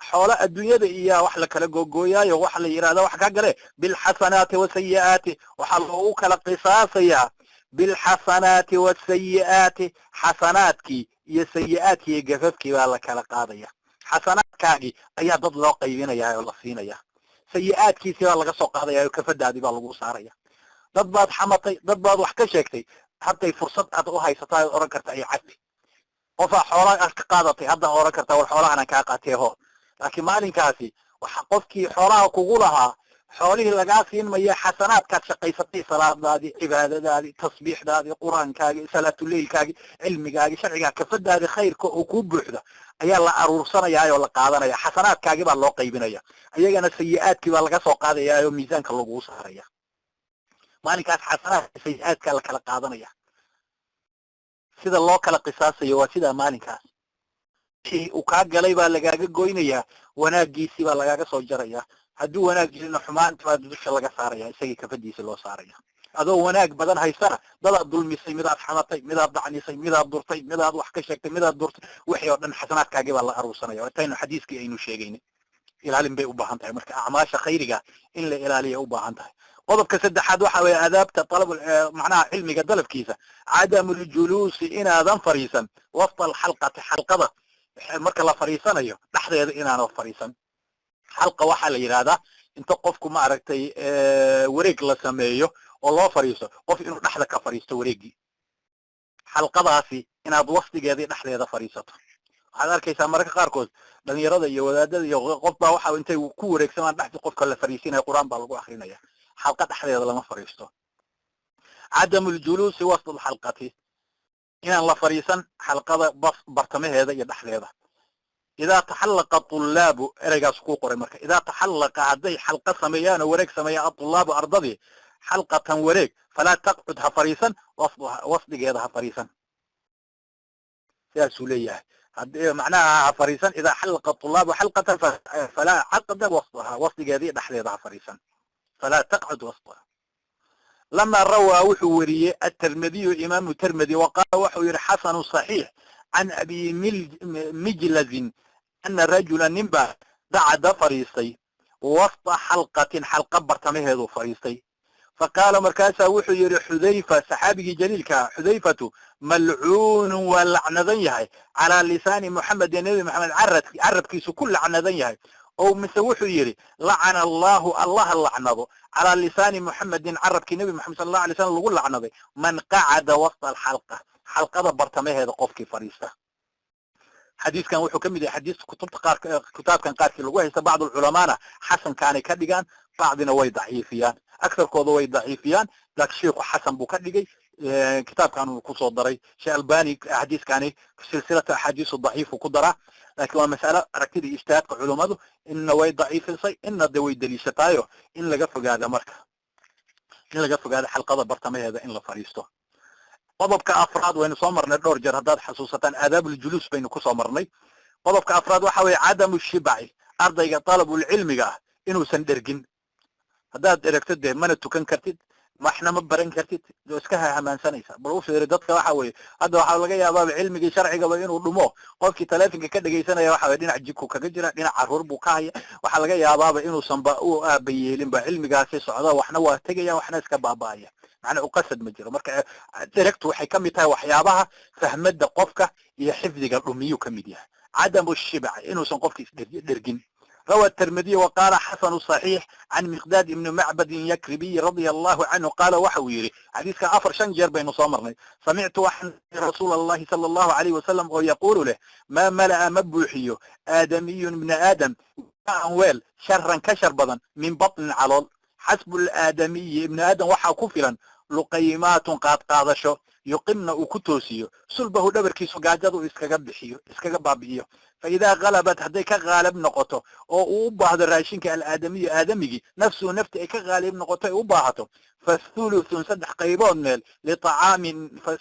xoolo adduunyada iyo wax la kala googooyaayo waxa la yidhahda wax ka gale, بالحسنات والسيئات, waxaa loogu kala qisaasayaa, بالحسنات والسيئات, xasanaadkii iyo sayi-aadkii iyo gafafkii baa la kala qaadaya. Xasanaadkaagii ayaa dad loo qaybinaya oo la siinaya. Sayi-aadkiisii baa laga soo qaadaya oo kafadaadii baa lagu saaraya. Dad baad xamatay, dad baad wax ka sheegtay, hadday fursad aad u haysataa ad odhan karta iyo cafi. Qofaa xoolaa aad ka qaadatay, hadda odhan kartaa, "War, xoolahan kaa qaatee ho." Laakiin maalinkaasi waxa qofkii xoolaha kugu lahaa xoolihii lagaa siin maya. Xasanaadkaad shaqaysatay, salaadaadii, cibaadadaadii, tasbiixdaadii, qur-aankaagii, salaatuleylkaagii, cilmigaagii, sharcigaa, kafadaadii khayrka oo kuu buuxda ayaa la aruursanayaa oo la qaadanaya. Xasanaadkaagii baa loo qaybinaya, iyagana sayi-aadkii baa laga soo qaadaya oo miisaanka laguu saaraya. Maalinkaas xasanaadka, sayi-aadkaa la kala qaadanaya. Sida loo kala qisaasayo waa sidaa. Maalinkaas wixii uu kaa galay baa lagaaga goynayaa, wanaagiisii baa lagaaga soo jaraya. Hadduu wanaag jirina, xumaanti baa dusha laga saaraya, isagii kafadiisa loo saaraya. Adoo wanaag badan haystana, dadaad dulmisay, midaad xamatay, midaad dacnisay, midaad durtay, midaad wax ka sheegtay, midaad durtay, wixii oo dhan xasanaadkaagii baa la aruursanaya. Intaynu xadiiskii aynu sheegaynay, ilaalin bay u baahan tahay. Marka acmaasha khayriga in la ilaaliya u baahan tahay. Qodobka saddexaad waxa weeye aadaabta alab, macnaha cilmiga dalabkiisa: cadamu ljuluusi, inaadan fadhiisan, wasta alxalqati, xalqada marka la fadhiisanayo dhexdeeda inaanan fadhiisan. Xalqa waxaa la yidhahdaa inta qofku, maaragtay, wareeg la sameeyo oo loo fadhiisto, qof inuu dhexda ka fadhiisto wareeggii. Xalqadaasi inaad wafdigeedii dhexdeeda fadhiisato. Waxaad arkaysaa mararka qaarkood dhalinyarada iyo wadaadada iyo qof baa waxa intay ku wareegsamaan dhexdii qofka la fadhiisinaya, qur-aan baa lagu akrinaya. Xalqa dhexdeeda lama fadhiisto. Cadamu ljuluusi wasط alxalqati, inaan la fadhiisan xalqada bartamaheeda iyo dhexdeeda. Idaa taxallaqa tulaabu, ereygaas kuu qoray. Marka idaa taxallaqa, hadday xalqa sameeyaan oo wareeg sameeyaan, atulaabu, ardadii, xalqatan, wareeg, falaa taqcud, ha fadhiisan, wasdigeeda ha fadhiisan. Sidaasuu leeyahay. Hadii macnaha ha fadhiisan, idaa xallaqa tulaabu xalqatan falaa caqda wasdaha, wasdigeedii dhexdeeda ha fadhiisan, falaa taqcud wasdaha. Lama rawaa, wuxuu weriyey aلtermidiyu, imaamu termidi, wa qaala, wuxuu yihi xasanu صaxiix, can abi mijlazin ana rajula, ninba, qacada, fadhiistay, wasta xalqatin, xalqa bartamaheedu fadhiistay. Faqaala, markaasaa wuxuu yihi Xudayfa, saxaabigii jaliilkaa, Xudayfatu, malcuunun, waa lacnadan yahay, calaa lisaani Muxamedin, Nebi Maxamed carabkiisu ku lacnadan yahay. Oo mise wuxuu yidhi lacana allahu, Allaha lacnado, calaa lisaani Muxamedin, carabkii Nebi Maxamed sala allahu alay slam lagu lacnaday, man qacada wasta alxalqa, xalqada bartamaheeda qofkii fadhiista. Xadiiskan wuxuu ka mid yahay xadiista kutubta qaar, kitaabkan qaarkii lagu haysta. Bacd alculamaana xasankaanay ka dhigaan, bacdina way daciifiyaan, agsarkooda way daciifiyaan, laakiin sheikhu xasan buu ka dhigay, kitaabkan uu kusoo daray. Sheekh Albani xadiiskani silsilata axaadiisu daciifu ku daraa, laakiin waa mas'alo aragtida ijtihaadka culummadu. Inna way daciifisay, inna de way deliishataayo. In laga fogaado, marka in laga fogaado xalqada bartamaheeda in la fadhiisto. Qodobka afraad waynu soo marnay dhowr jeer, haddaad xasuusataan, aadaabul-juluus baynu kusoo marnay. Qodobka afraad waxa weeye cadamu shibaci, ardayga talabulcilmiga ah inuusan dhergin. Haddaad dheregto, dee mana tukan kartid, waxna ma baran kartid, oo iska hamaansanaysa. Bal u fiiri dadka, waxa weeye hadda waxaa laga yaabaaba cilmigii sharcigaba inuu dhumo. Qofkii taleefonka ka dhegaysanaya waxa weye dhinac jidku kaga jira, dhinac caruur buu ka haya. Waxaa laga yaabaaba inuusan ba u aaba yeelinba cilmigaasi socda. Waxna waa tegaya, waxna iska baaba'aya, macnaa uqasad ma jiro. Marka dheregtu waxay ka mid tahay waxyaabaha fahmadda qofka iyo xifdiga dhumiyuu ka mid yahay. Cadamu shibac, inuusan qofka isdhergin. روى الترمذي وقال حسن صحيح عن مقداد بن معبد يكربي رضي الله عنه قال، waxau yidhi, xadiiska afar shan jeer baynu soo marnay, سمعت, waxaan رسول الله صلى الله عليه وسلم oo يقول leh: ما ملأ, ma buuxiyo, آدمي, ibna aadam, weel, شرا, ka shar badan, من بطن, calool. حسب الآدمي, ibni aadam waxaa ku filan, لقيمات, qaadqaadasho, يقمن, uu ku toosiyo, صلبه, dhabarkiisu, gaajadu iskaga bixiyo, iskaga baabi'iyo. فإذا غلبت, hadday ka qaalib noqoto oo uu u baahdo raashinka, الآدمي, aadamigii, نفسه, nafti ay ka qaalib noqoto, ay u baahato, فثلث, saddex qaybood meel, لطعام,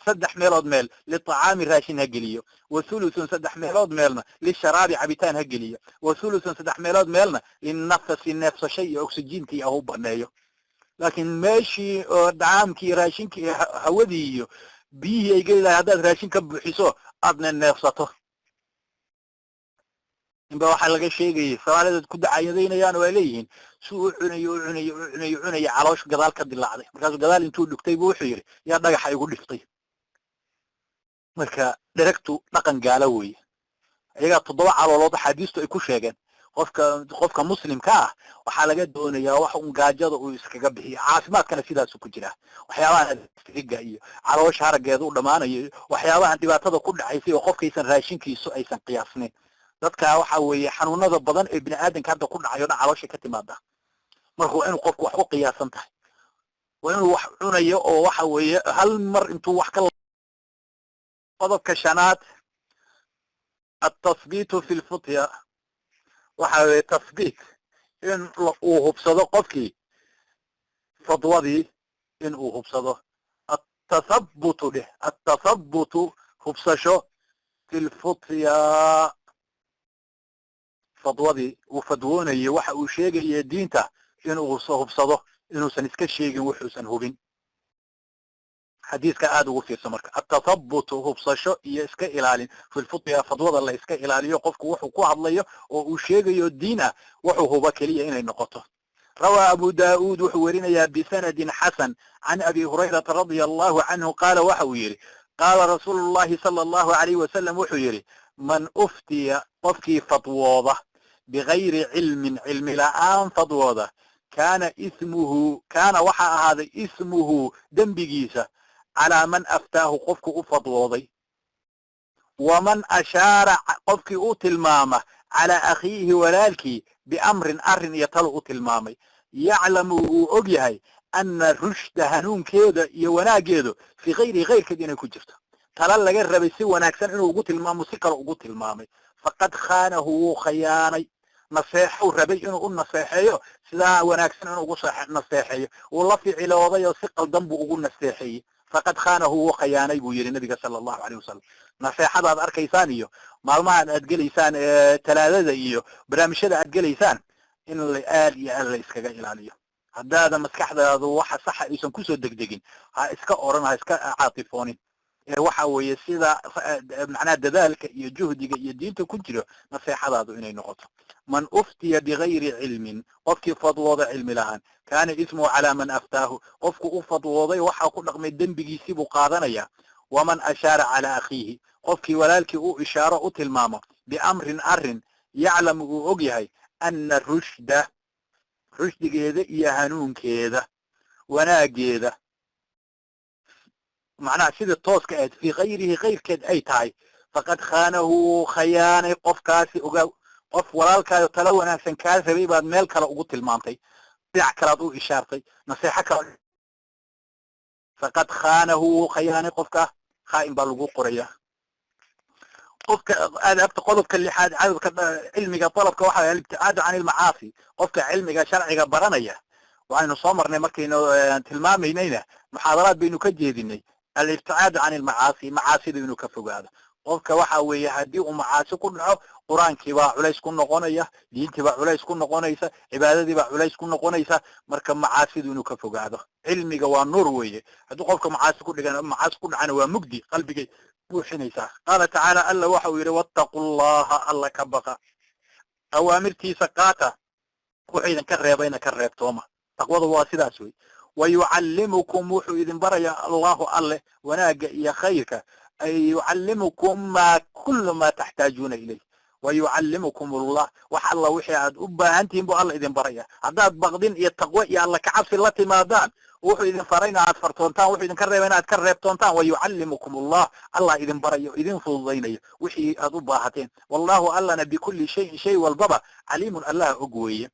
saddex meelood meel, لطعام, raashin ha geliyo, وثلث, saddex meelood meelna, للشراب, cabitaan ha geliyo, وثلث, saddex meelood meelna, للنفس, neefsasho iyo oxygentii ah u baneeyo. Laakiin meeshii oo dacaamkii, raashinkii, hawadii iyo biyihii ay geli lahay, haddaad raashin ka buuxiso, aadna neefsato. Inba waxaa laga sheegayay soomaalida ku dacayadaynayaan oo ay leeyihiin si u cunayo, u cunayo, u cunayo, cunayo, caloosh gadaal ka dilaacday. Markaasuu gadaal intuu dhugtay bu wuxuu yidhi, "Yaa dhagaxa igu dhiftay?" Marka dheregtu dhaqan gaalo weeye. Iyagaa toddoba caloolood axaadiistu ay ku sheegeen. Qofka muslimka ah waxaa laga doonayaa wax un gaajada uu iskaga bixiyo. Caafimaadkana sidaasu ku jira. Waxyaabahan riga iyo caloosha haraggeeda u dhamaanayo, waxyaabahan dhibaatada ku dhacaysay oo qofkaysan raashinkiisu aysan qiyaasnayn. Dadka waxa weeye xanuunada badan ee bini aadamka hadda ku dhacayo dhan caloosha ka timaada. Marka waa inuu qofku wax u qiyaasan tahay, waa inuu wax cunayo oo waxa weeye hal mar intuu wax ka. Qodobka shanaad, التثبيت في الفتيا. Waxa weeye tathbiit, in uu hubsado qofkii fadwadii, in uu hubsado. التثبت dheh, التثبت, hubsasho, في الفتيا, fadwadii uu fadwoonayo, waxa uu sheegaya diinta inuu hubsado, inuusan iska sheegin wuxuusan hubin. Xadiiska aada ugu fiirso. Marka التثبت, hubsasho iyo iska ilaalin, في الفتيا, fadwada la iska ilaaliyo, qofku wuxuu ku hadlayo oo uu sheegayo diin ah wuxuu hubo keliya inay noqoto. روى أبو داود, wuxuu werinayaa بسند حسن, عن أبي هريرة رضي الله عنه قال, waxa uu yidhi: قال رسول الله صلى الله عليه وسلم, wuxuu yidhi: من أفتي, qofkii fadwooda, بغير علم, cilmi la'aan fadwooda, كان إثمه, كان, waxaa ahaaday, إثمه, dembigiisa, على من أفتاه, qofku u fadwooday, ومن أشار, qofkii u tilmaama, على أخيه, walaalkii, بأمر, arrin iyo talo u tilmaamay, يعلم, uu og yahay, أن الرشد, hanuunkeeda iyo wanaaggeedu, في غيره, kayrkeed inay ku jirto. Tala laga rabay si wanaagsan inuu ugu tilmaamo, si kale ugu tilmaamay, فقد خانه, wuu khayaanay. Naseexuu rabay inuu u naseexeeyo, sidaa wanaagsan inuu ugu naseexeeyo, wuu la ficilooday oo si qaldan buu ugu naseexeeyey. فقد خانه, wuu khayaanay, buu yidhi nabiga صلى الله عليه وسلم. Naseexada aad arkaysaan iyo maalmahan aad gelaysaan ee talaadada iyo barnaamijyada aad gelaysaan, in la aad iyo aad la iskaga ilaaliyo. Haddaada maskaxdaadu waxa saxa aysan kusoo degdegin, ha iska oran, ha iska caatifoonin. Ee waxa weeye sida macnaha dadaalka iyo juhdiga iyo diinta ku jiro naseexadaadu inay noqoto. من أفتي بغير علم, qofkii fadwooda cilmi lahaan, كان إثمه على من أفتاه, qofku u fadwooday waxaa ku dhaqmay dembigiisii buu qaadanaya. ومن أشار على أخيه, qofkii walaalkii u ishaaro, u tilmaamo, بأمر, arrin, يعلم, uu og yahay, أن الرشد, rushdigeeda iyo hanuunkeeda, wanaageeda, macnaha sida tooska ahayd, في غيره, kayrkeed ay tahay, فقد خانه, wuu khayaanay qofkaasi. Ogaa, qof walaalkaayo talo wanaagsan kaa rabay baad meel kale ugu tilmaamtay, dhinac kalaad u ishaartay, naseexo kale. فقد خانه, wuu khayaanay qofka, khaa'in baa lagu qoraya qofka. Aadaabta, qodobka lixaad, cadadka cilmiga dalabka, waxa الابتعاد عن المعاصي. Qofka cilmiga sharciga baranaya, waxaynu soo marnay markaynu tilmaamaynayna, muxaadaraad baynu ka jeedinay, الابتعاد عن المعاصي, macaasida inuu ka fogaado. Qofka waxa weeye haddii uu macaasi ku dhaco, qur-aankii baa culays ku noqonaya, diintii baa culays ku noqonaysa, cibaadadii baa culays ku noqonaysa. Marka macaasidu inuu ka fogaado. Cilmiga waa nuur weeye. Haddii qofka macaasi ku dhigan, macaasi ku dhacana, waa mugdi qalbigay buuxinaysaa. قال تعالى, alla waxa uu yidhi: واتقوا الله, alla ka baqa, awaamirtiisa qaata, wuxuu idinka reebayna ka reebtooma. Taqwada waa sidaas wey. ويعلمكم, wuxuu idin barayaa, الله, alle, wanaagga iyo khayrka, أي يعلمكم ما كل ما تحتاجون إليه. ويعلمكم الله, wax alla wixii aad u baahan tihiin buu alla idin baraya. Haddaad baqdin iyo taqwo iyo alla kacabsi la timaadaan, wuxuu idin farayna aad fartoontaan, wuxuu idinka reebayna aad ka reebtoontaan, ويعلمكم الله, allah idin barayo, idin fududaynayo wixii aad u baahateen. والله, allana, بكل شيء, shay walbaba, عليم, allah og weeye.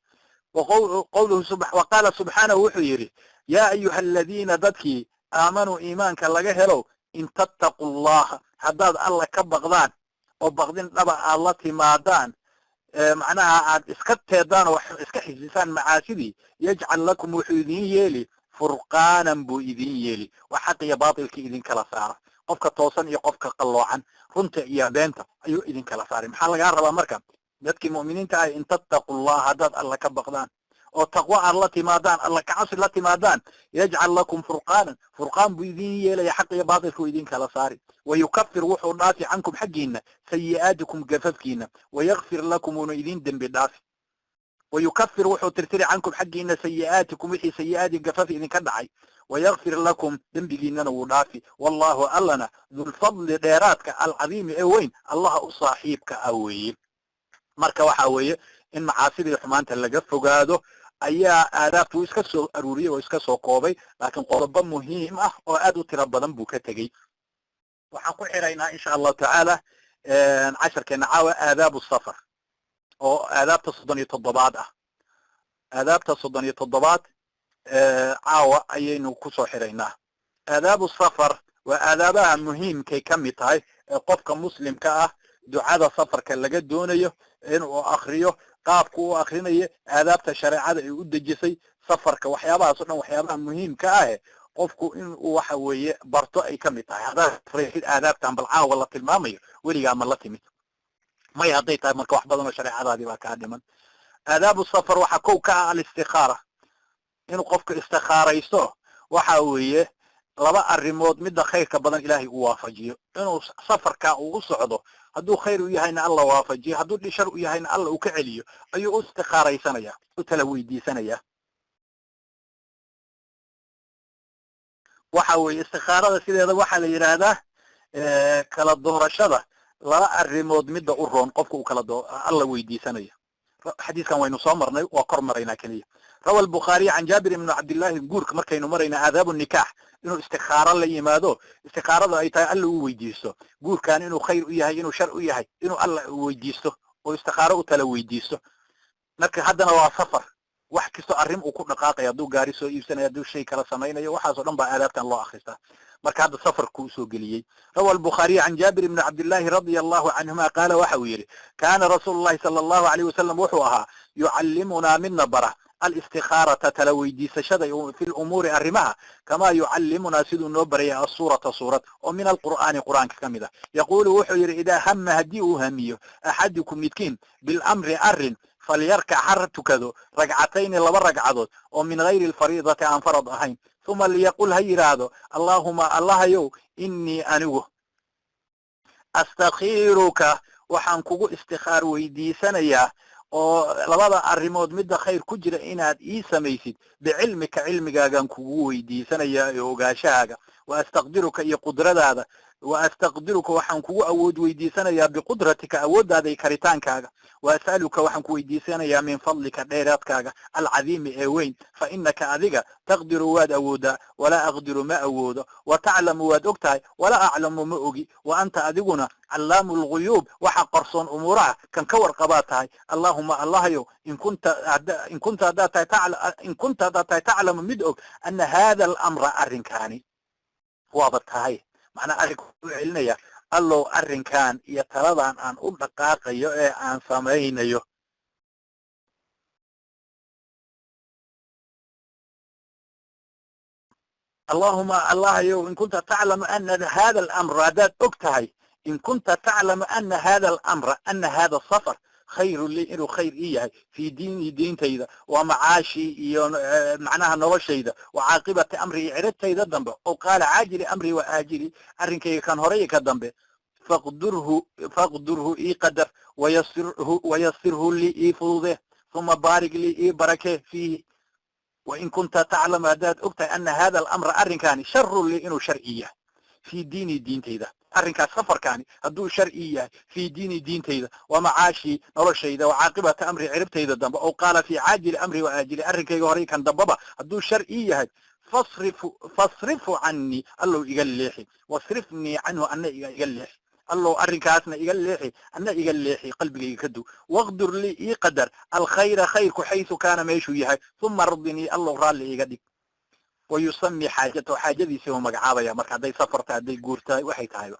وقوله وقال سبحانه, wuxuu yidhi: يا أيها الذين, dadkii, آمنوا, iimaanka laga helo, إن تتقوا الله, haddaad alla ka baqdaan oo baqdin dhaba aad la timaadaan, macnaha aad iska teedaan oo iska xisisaan macaasidii, يجعل لكم, wuxuu idin yeeli, فرقانا buu idin yeeli, wax xaq iyo baatilka idin kala saara, qofka toosan iyo qofka qalloocan, runta iyo beenta ayuu idin kala saaray. Maxaa lagaa rabaa marka, dadkii mu'miniinta ah? إن تتقوا الله, haddaad alla ka baqdaan oo taqwo aad la timaadaan, alla kacabsi la timaadaan, يجعل لكم فرقانا, furqaan buu idin yeelaya, xaq iyo baatilku idin kala saari. ويكفر, wuxuu dhaafi, عنكم, xaggiina, سيئاتكم, gafafkiina, ويغفر لكم, wuuna idin dembi dhaafi. ويكفر, wuxuu tirtiri, عنكم, xaggiina, سيئاتكم, wixii sayi'aadi gafaf idinka dhacay, ويغفر لكم, dembigiinana wuu dhaafi. والله, allana, ذو الفضل, dheeraadka, العظيم, ee weyn, allaha u saaxiibka ah weeye. Marka waxa weeye In macaasida iyo xumaanta laga fogaado ayaa aadaabtu iska soo aruuriyey oo iska soo koobay, laakiin qodobo muhiim ah oo aad u tiro badan buu ka tegey. Waxaan ku xiraynaa, insha Allahu tacaala, casharkeena caawa aadaabu safar oo aadaabta 37aad ah. Aadaabta 37aad caawa ayaynu kusoo xiraynaa. Aadaabu safar waa aadaabaha muhiimkay ka mid tahay ee qofka muslimka ah ducada safarka laga doonayo inuu akriyo, qaabku u akrinayo, aadaabta shareecada ay u dejisay safarka, waxyaabahaas o dhan, waxyaabaha muhiimka ah qofku inuu waxa weeye barto ay ka mid tahay. Haddaad safraysid, aadaabtan bal caawa la tilmaamayo weligaa ma la timid? May hadday tahay, marka wax badan oo shareecadaadii baa kaa dhiman. Aadaabu safar waxaa kow ka ah alistikaara, inuu qofku istikhaaraysto. Waxa weeye laba arrimood midda khayrka badan Ilaahay uu waafajiyo inuu safarka uu u socdo. Hadduu khayr u yahayna Alla waafajiyo, hadduu shar u yahayna Alla uu ka celiyo, ayuu u istikhaaraysanaya, u tala weydiisanaya. Waxa weeye istikhaarada sideeda waxaa la yidhaahdaa kala doorashada laba arrimood midda u roon qofka uu kala Alla weydiisanayo. Xadiiskan waynu soo marnay, waa kor maraynaa keliya. Rawa Albukhaariy can Jaabir ibnu Cabdillahi, guurka markaynu marayna aadaabu nikaax, inuu istikhaaro la yimaado. Istikhaarada ay tahay Alla uu weydiisto guurkan inuu khayr u yahay, inuu shar u yahay, inuu Alla weydiisto oo istikhaaro u tala weydiisto. Marka haddana waa safar, wax kastoo arrin uu ku dhaqaaqaya, hadduu gaari soo iibsanayo, hadduu shay kala samaynayo, waxaasoo dhan baa aadaabtan loo akristaa. Marka hadda safarkuu usoo geliyey. Rawa Albukhaariy can Jaabir ibni Cabdillahi radia Allahu canhuma qaala, waxa uu yidhi: kaana rasuulu llahi sala Allahu alayh wasalam, wuxuu ahaa, yucallimunaa midna bara alistikaarata, tala weydiisashada, fi lumuuri, arrimaha, kamaa yucallimunaa, siduu noo baraya, asuurata, suurad oo min alqur'aani, qur'aanka ka mid ah. Yaquulu, wuxuu yidhi: idaa hama, haddii uu hamiyo, axadukum, midkiin, bilamri, arrin, falyarkac, ha tukado, ragcatayni, laba ragcadood oo min gayri alfariidati, aan farad ahayn, uma liyaqul, ha yidhaahdo: Allaahuma, Allahayow, inii, anigu, astakhiiruka, waxaan kugu istikhaar weydiisanayaa oo labada arrimood midda khayr ku jira inaad ii samaysid, bicilmika, cilmigaagaan kugu weydiisanayaa ee ogaashahaaga, wa astaqdiruka, iyo qudradaada, wa astaqdiruka, waxaan kugu awood weydiisanayaa, biqudratika, awooddaada iyo karitaankaaga, wa as'aluka, waxaan ku weydiisanayaa, min fadlika, dheeraadkaaga, alcadiimi, ee weyn, fa inaka, adiga, taqdiru, waad awoodaa, walaa aqdiru, ma awoodo, wa taclamu, waad og tahay, walaa aclamu, ma ogi, wa anta, adiguna, callaamu lguyuub, waxa qarsoon umuuraha kan ka warqabaa tahay. Allahuma, Allahayow, in kunta haddaad tahay, in kunta haddaad tahay, taclamu, mid og, ana hada alamra, arrinkaani, waaba tahay macnaa arrinka u celinaya. Allow, arrinkan iyo taladan aan u dhaqaaqayo ee aan samaynayo. Allahuma, Allahayow, in kunta taclamu ana hada alamra, haddaad og tahay, in kunta taclamu ana hada alamra, ana hada asafar khayru lii, inuu khayr ii yahay, fii diini, diintayda, wa macaashii, iyo macnaha noloshayda, wa caaqibati amri, iyo ciribtayda dambe, oo qaala caajili amri wa aajili, arrinkayga kan hore iyo ka dambe, faqdurhu, faqdurhu, ii qadar, wayasirhu, wayasirhu lii, ii fudude, uma baarig lii, ii barakee, fiihi. Wain kunta taclamu, haddaad og tahay, ana hada alamra, arrinkaani, sharun lii, inuu sharci yahay, fii diini, diintayda, arrinkaas safarkaani hadduu sharci yahay, fii diini, diintayda, wa macaashii, noloshayda, wa caaqibata amri, ciribtayda dambe, oo qaala fii caajili amri wa aajili, arrinkayga horey kan dambaba hadduu sharci yahay, fasrifu, fasrifu canii, Allow iga leexi, wasrifnii canhu, anna iga leexi. Allow arrinkaasna iga leexi, anna iga leexi, qalbigayga ka du. Waqdur lii, ii qadar, alkhayra, khayrku, xaysu kaana, meeshuu yahay, uma ardinii, Allow raalli iga dhig. Wayusami xaajatahu, xaajadiisii uu magacaabaya. Marka hadday safar tahay, hadday guur tahay, waxay tahayba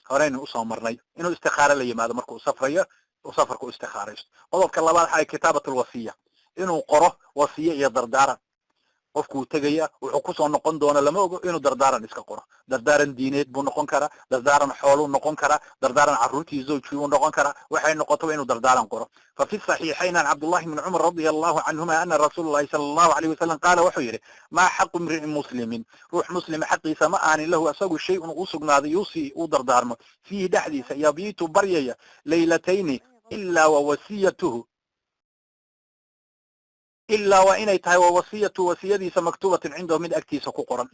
horeynu usoo marnay inuu istikhaare la yimaado marka uu safrayo, uu safarka u istikhaaraysto. Qodobka labaad waxaa kitaabat alwasiya, inuu qoro wasiye iyo dardaaran. Qofkuu tegaya, wuxuu kusoo noqon doona lama ogo, inuu dardaaran iska qoro. Dardaaran diineed buu noqon karaa, dardaaran xooluu noqon karaa, dardaaran carruurtii, zawjkii buu noqon karaa, waxay noqotaba inuu dardaaran qoro. Fa fi saxiixayn an Cabdullahi bni Cumar radia Allahu canhuma ana rasuula llahi sala Allahu alayh wasalam qaala, wuxuu yidhi: maa xaqu imri'in muslimin, ruux muslima xaqiisa ma aanin, lahu, asagu, shay-un u sugnaaday, yuusii, uu dardaarmo, fiihi, dhexdiisa, yabiitu, baryaya, laylatayni, ilaa wa wasiyatuhu, ilaa waa inay tahay, wa wasiyatu, wasiyadiisa, maktuubatin cindahu, mid agtiisa ku qoran.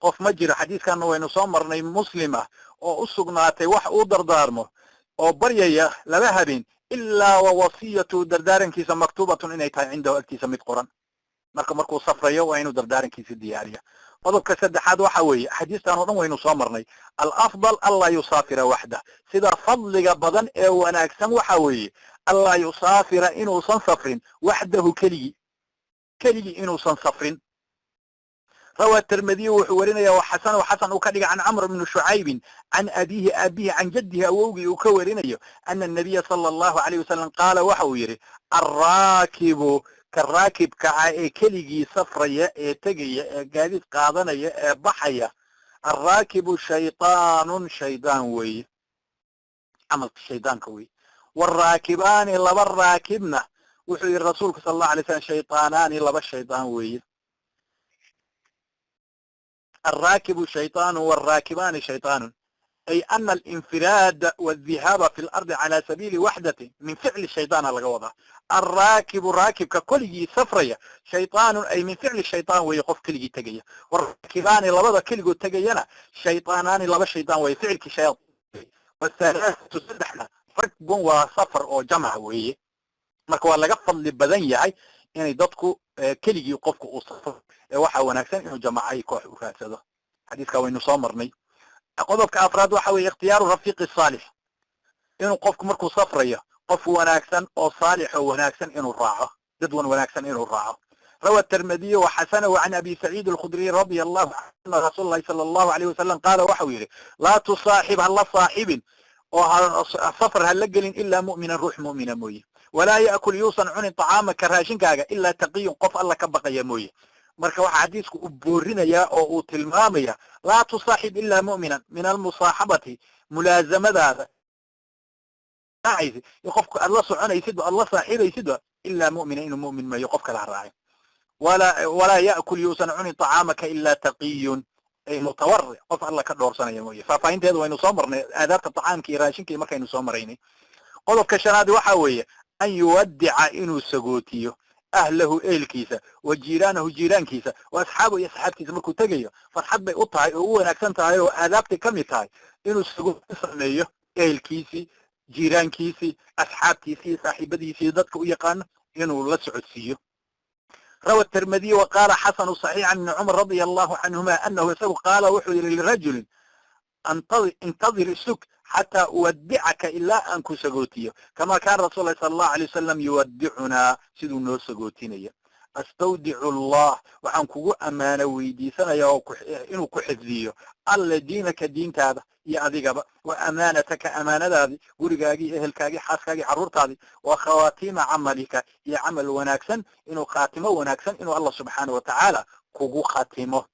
Qof ma jiro, xadiiskanna waynu soo marnay, muslim ah oo u sugnaatay wax uu dardaarmo oo baryaya laba habeen. Ilaa wa wasiyatu, dardaarankiisa, maktuubatun, inay tahay cindahu, agtiisa mid qoran. Marka markuu safrayo waa inuu dardaarankiisa diyaariya. Qodobka saddexaad waxa weeye, axaadiistan oo dhan waynu soo marnay, alafdal anlaa yusaafira waxdah. Sida fadliga badan ee wanaagsan waxa weeye anlaa yusaafira, inuusan safrin, waxdahu, keligii, keligii inuusan safrin. Rawaa Tirmidiy, wuxuu warinaya, xasan, xasan uu ka dhigay, can Camr bni Shucaybin, can abiihi, aabihi, can jaddihi, awowgii uu ka warinayo, ana anabiya sala Allahu alayh wasalam qaala, waxa uu yidhi: alraakibu, ka raakibka ah ee keligii safraya ee tegaya ee gaadiid qaadanaya ee baxaya, alraakibu shayطaanun, shaydaan weeye, camalka shaydaanka weeye. Waalraakibaani, laba raakibna, wuxuu yidhi rasuulku sala Allahu alay slam, shayطaanaani, laba shaydaan weeye. Alraakibu shayطaanu waalraakibaani shayطaanun, ay ana alinfiraada waldihaaba fi lardi cala sabiili waxdati min ficli shayطaana laga wadaa. Alraakibu, raakibka keligii safraya, shayطaanun, ay min ficli shayطaan weeye, qof keligii tegaya. Waraakibaani, labada keligood tegayana, shayطaanaani, laba shaydaan weeye, ficilkii shayaan. Wathalathatu, saddexna, rakbun, waa safar oo jamca weeye. Marka waa laga fadli badan yahay inay dadku keligii qofku uu safro ee waxaa wanaagsan inuu jamacay koox u raadsado. Xadiiska waynu soo marnay. Qodobka afraad waxa weeye ikhtiyaaru rafiiqi saalix, inuu qofku markuu safrayo qof wanaagsan oo saalix oo wanaagsan inuu raaco, dad wan wanaagsan inuu raaco. Rawa Tirmidiy waxasanahu can Abi Saciid alkhudriy radia Allahu canhu ana rasuul lahi sala Allahu alayh wasalam qaala, waxau yidhi: laa tusaaxib, hala saaxibin oo safar ha la gelin, ilaa mu'minan, ruux mu'mina mooye. Walaa ya'kul, yuusan cunin, طacaamaka, raashinkaaga, ilaa taqiyun, qof Alla ka baqaya mooye. Marka waxaa xadiisku uu boorinayaa oo uu tilmaamaya: laa tusaaxib ilaa mu'minan, min almusaaxabati, mulaazamadaada raacaysid iyo qofku aad la soconaysidba, aad la saaxiibaysidba, ilaa mu'mina, inuu mu'min mayo, qof kale ha raacin. Walaa ya'kul, yuusan cunin, طacaamaka ilaa taqiyun, ay mutawaric, qof Alla ka dhoorsanaya mooye. Faahfaahinteeda waynu soo marnay aadaabta طacaamka iyo raashinka iyo markaynu soo maraynay. Qodobka shanaad waxa weeye an yuwaddica, inuu sagootiyo, ahlahu, ehelkiisa, wa jiiraanahu, jiiraankiisa, wa asxaabu, iyo asxaabtiisa. Markuu tegayo farxad bay u tahay oo u wanaagsan tahay oo aadaabtay ka mid tahay inuu sagooti sameeyo ehelkiisii, jiiraankiisii, asxaabtiisii, saaxiibadiisii, dadka u yaqaano inuu la socodsiiyo. Rawa Tirmidiy wa qaala xasanu صaxiix can ibni Cumar radia Allahu canhuma anahu isagu qaala, wuxuu yihi, lirajulin: intadir, sug, xataa uwadicaka, ilaa aan ku sagootiyo, kama kaana rasul lahi sala Allahu alay wasalam yuwadicunaa, siduu noo sagootinaya. Astawdicu Allah, waxaan kugu ammaano weydiisanaya oo inuu ku xifdiyo Alle diinaka, diintaada iyo adigaba, wa amaanataka, amaanadaadii, gurigaagii, ehelkaagii, xaaskaagii, carruurtaadii, wa khawaatiima camalika, iyo camal wanaagsan, inuu khaatimo wanaagsan inuu Allah subxaana wa tacaala kugu khatimo.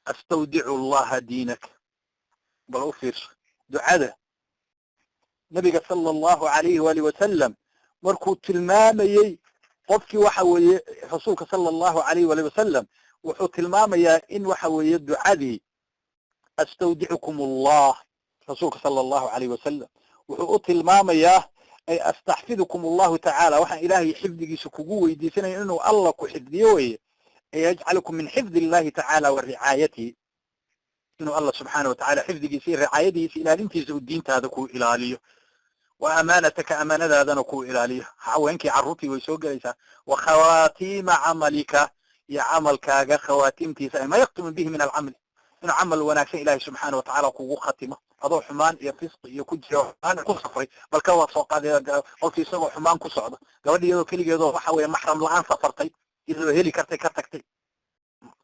Astawdicu Allaha diinak. Bal u fiirso ducada nabiga sala Allahu alayhi waali wasalam markuu tilmaamayey qofkii. Waxa weeye rasuulka sala Allahu alayh waali wasalam wuxuu tilmaamayaa in waxa weeye ducadii astawdicukum Allah, rasuulka sala Allahu alayh wasalam wuxuu u tilmaamayaa ay astaxfidukum Allahu tacaala, waxaan Ilaahay xifdigiisa kugu weydiisanaya inuu Alla ku xifdiyo weye, ay yajcalukum min xifdi Illahi tacaala wa ricaayatihi, inuu Alla subxaana watacala xifdigiisa iyo ricaayadiisa, ilaalintiisa uu diintaada ku ilaaliyo, wa amaanataka, amaanadaadana ku ilaaliyo. Haweenkii, carruurtii way soo gelaysaa. Wa khawaatiima camalika, iyo camalkaaga khawaatiimtiisa, ay ma yaktimu bihi min alcamali, inuu camal wanaagsan Ilahay subxaana watacaala kugu khatimo. Adoo xumaan iyo fisqi iyo ku jira, xumaan ku safray, bal ka waa soo qaaday qofkii isagoo xumaan ku socda, gabadhi iyadoo keligeedoo waxa weeye maxram la-aan safartay, iyadoo heli kartay ka tagtay,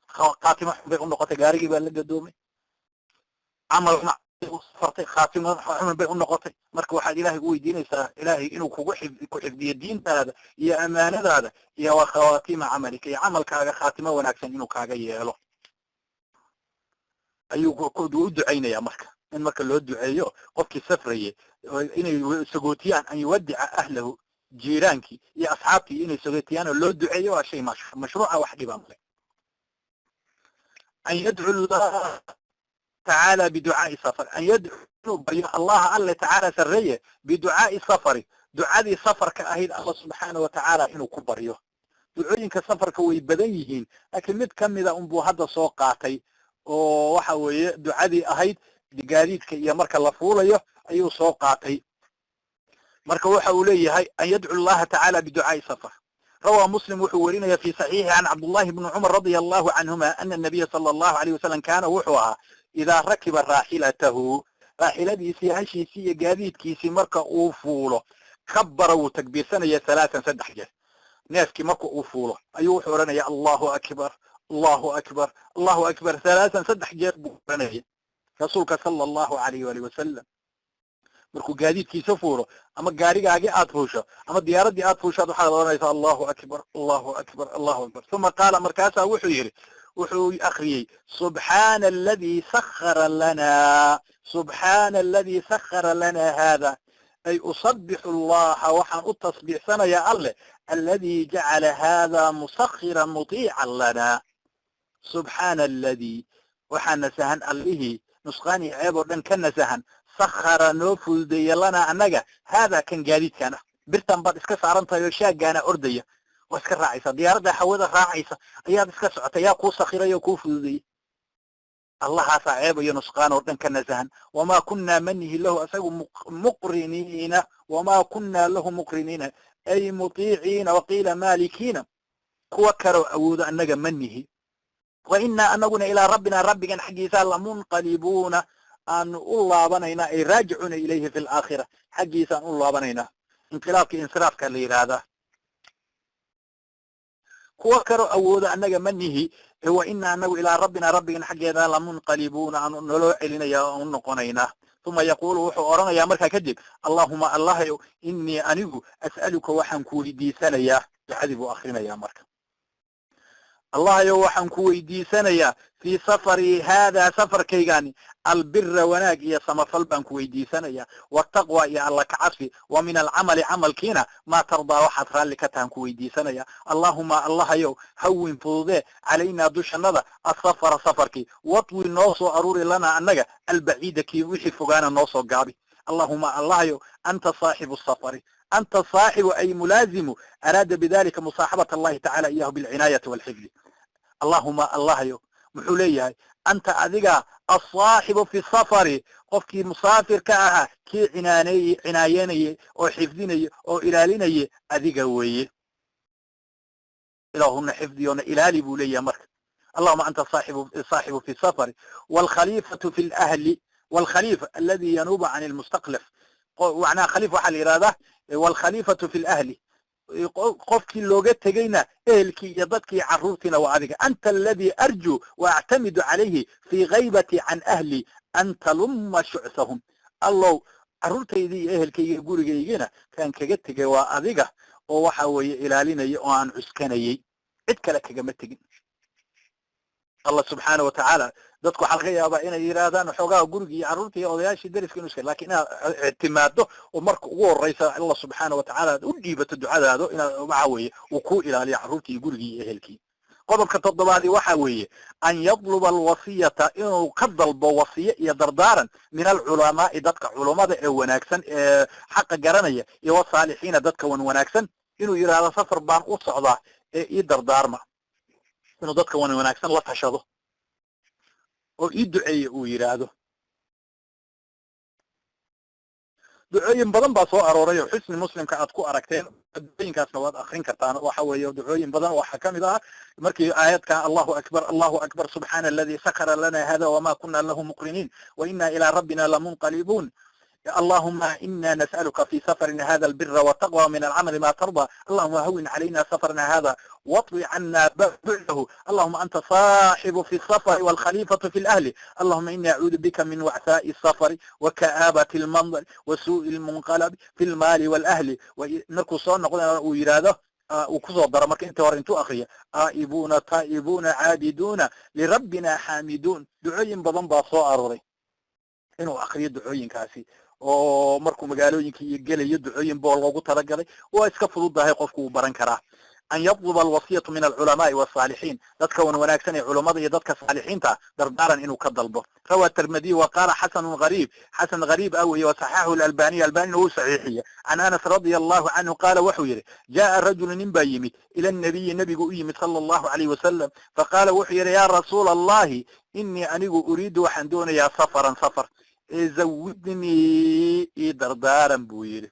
khaatimo xun bay u noqotay. Gaarigii baa la gadoomay, camal safartay, khaatimo xun bay u noqotay. Marka waxaad Ilahay u weydiinaysaa Ilaahay inuu kugu ku xifdiyo diintaada iyo amaanadaada iyo wa khawaatima camalika, iyo camalkaaga khaatimo wanaagsan inuu kaaga yeelo ayuu u ducaynaya. Marka in marka loo duceeyo qofkii safraye, inay sagootiyaan, an yuwadica ahlahu, jiiraankii iyo asxaabtii inay sagootiyaan oo loo duceeyo waa shay mashruuca, wax dhiba male. An yadcu Allah tacaala biducaai safar, an yadcu, inuu baryo, Allaha, Alle, tacaala, sarreeye, biducaai safari, ducadii safarka ahayd Alla subxaana wa tacaala inuu ku baryo. Ducooyinka safarka way badan yihiin, laakiin mid kamida unbuu hadda soo qaatay oo waxa weeye ducadii ahayd gaadiidka iyo marka la fuulayo ayuu soo qaatay. Marka waxa uu leeyahay an yadcu allaha tacaala biducaai safar. Rawaa Muslim, wuxuu warinaya fi saxiixi, can Cabdullahi bni Cumar radia allahu canhuma ana nabiya sala allahu alayh wasalam kaana, wuxuu ahaa, idaa rakiba raaxilatahu, raaxiladiisii, hashiisii iyo gaadiidkiisii marka uu fuulo, kabara, wuu takbiirsanaya, halaatan, 3 jeer. Neefkii marka uu fuulo ayuu wuxuu odhanaya "Allahu akbar, Allahu akbar, Allahu akbar", halaatan, 3 jeer buu odhanaya rasuulka sala allahu alayh waalih wasalam. Markuu gaadiidkiisa fuulo ama gaarigaagii aad fuusho ama diyaaraddii aad fuushaad, waxaad odhanaysaa "Allahu akbar, Allahu akbar, Allahu akbar". Uma qaala, markaasaa wuxuu yidhi, wuxuu akriyey "Subxaana aladii sakhara lana, subxaana aladii sakhara lana hada", ay "usabixu allaha", waxaan u tasbiixsanayaa Alleh, "aladii jacala hada musakhiran mutiican lana". Subxaana aladii, waxaa nasahan Allihii nusqaan iyo ceeb oo dhan ka nasahan, sakhara, noo fududeeya, lanaa, annaga, haadaa, kan gaadiidkan ah. Birtan baad iska saaran tahay oo shaagaana ordaya waa iska raacaysa, diyaaradda hawada raacaysa ayaad iska socota. Yaa kuu sakhiray oo kuu fududeeyey? Allahaasaa ceeb iyo nusqaan oo dhan ka nasahan. Wamaa kunaa, manihi, lahu, asagu, muqriniina. Wamaa kunaa lahu muqriniina, ay mutiiciina, waqiila maalikiina, kuwa kaloo awoodo annaga manihi. Wa inaa, anaguna, ilaa rabbina, rabbigan xaggiisa, lamunqalibuuna, aanu u laabanaynaa, ay raajicuuna ilayhi fi alaakhira, xaggiisaan u laabanaynaa. Inqilaabka insiraafka la yidhaahdaa. Kuwa kaloo awoodo annaga ma nihi. Wa inaa, anagu, ilaa rabbina, rabbigan xaggeeda, lamunqalibuuna, aanu naloo celinaya oo u noqonaynaa. Uma yaqulu, wuxuu odhanayaa markaa kadib: "Allahuma, Allahayow, inii, anigu, as'aluka, waxaan ku weydiisanayaa." Ducadii buu akrinayaa marka. "Allahayow, waxaan ku weydiisanayaa fii safarii haadaa, safarkaygani, albira, wanaag iyo samafal baan ku weydiisanayaa, wataqwa, iyo Alla kacabsi, wa min alcamali, camalkiina, maa tardaa, waxaad raalli ka tahan ku weydiisanaya. Allahuma, Allahayow, hawin, fududee, calaynaa, dushannada, asafara, safarkii, watwi, noo soo aruuri, lanaa, annaga, albaciida, kii wixii fogaana noo soo gaabi. Allahuma, Allahayow, anta saaxibu safari, anta saaxibu, ay mulaazimu, araada bidalika musaaxabat allahi tacala iyahu bilcinaayati walxifdi. Allahuma, Allahayow, muxuu leeyahay? Anta, adiga, asaaxibu fi safari, qofkii musaafirka ahaa kii cinaaneeye, cinaayenayey oo xifdinayey oo ilaalinayay adiga weeye. Ilaahuna xifdiyona ilaali, buu leeyahay marka. Allahuma anta saaxibu fi safari waalkhaliifatu fi lahli, waalkhaliifa aladi yanuubu can lmustaqlif, macnaha khaliif waxaa la yidhahdaa, waalkhaliifatu fi lahli, qofkii looga tegeyna ehelkii iyo dadkii carruurtiina waa adiga. Anta aladii arjuu wa actamidu calayhi fii gaybati can ahli an talumma shucsahum. Allow, carruurtaydii iyo ehelkayga, gurigaygina kaan kaga tegay waa adiga, oo waxa weeye ilaalinaya oo aan cuskanayey, cid kale kagama tegin. Allah subxaana watacaala, dadku waxaa laga yaabaa inay yidhaahdaan xoogaha gurigii iyo carruurtii iyo odayaashii dariska inu iska, lakin inaad ictimaado oo marka ugu horeysa Allah subxaana watacaala aad u dhiibato ducadaado, inaad waxa weeye uu ku ilaaliyo carruurtii iyo gurigii iyo ehelkii. Qodobka toddobaadi waxa weeye an yatluba alwasiyata, inuu ka dalbo wasiye iyo dardaaran, min alculamaai, dadka culummada ee wanaagsan ee xaqa garanaya, iyo wasaalixiina, dadka wan wanaagsan, inuu yidhaahdo "Safar baan u socdaa ee ii dardaarma". Inuu dadka wan wanaagsan la tashado oo "Ii duceeye" uu yidhaahdo. Ducooyin badan baa soo arooray oo Xusni Muslimka aad ku aragteen. Ducooyinkaasna waad akrin kartaan. Waxa weeye ducooyin badan waxaa kamid ah markii aayadka "Allahu akbar, Allahu akbar, subxaana aladi sakara lana hada wama kuna lahu muqriniin wa ina ilaa rabbina lamunqalibuun. اللهم إنا نسألك في سفرنا هذا البر والتقوى، من العمل ما ترضى. اللهم هون علينا سفرنا هذا واطوي عنا بعده. اللهم أنت صاحب في السفر والخليفة في الأهل. اللهم إني أعوذ بك من وعثاء السفر وكآبة المنظر وسوء المنقلب في المال والأهل". Markuu soo noqdana uu yidhaahdo, uu kusoo daro marka inta hore intuu akriya "aa'ibuuna taa'ibuuna caabiduuna lirabbina xaamiduun". Ducooyin badan baa soo aroray inuu akriyo ducooyinkaasi, oo markuu magaalooyinka iyo gelayo ducooyin boo loogu talagalay. Waa iska fududahay, qofku uu baran karaa. An yatluba alwasiyatu min alculamaai wasaalixiin, dadka wan wanaagsan ee culummada iyo dadka saalixiinta dardaaran inuu ka dalbo. Rawa Tirmidiy wa qaala xasanun gariib, xasan gariib ah weeye, wasaxaxahu alalbaniy, albanina wuu saxiixiye. Can Anas radia allahu canhu qaala, wuxuu yidhi: "Jaaa rajulu, nin baa yimid, ila nabiyi, nebigu u yimid, sala allahu alayh wasalam, faqaala, wuxuu yidhi: 'Yaa rasuula allahi, inii, anigu, uriidu, waxaan doonayaa, safaran, safar, zawidnii, ii dardaaran,' buu yidhi."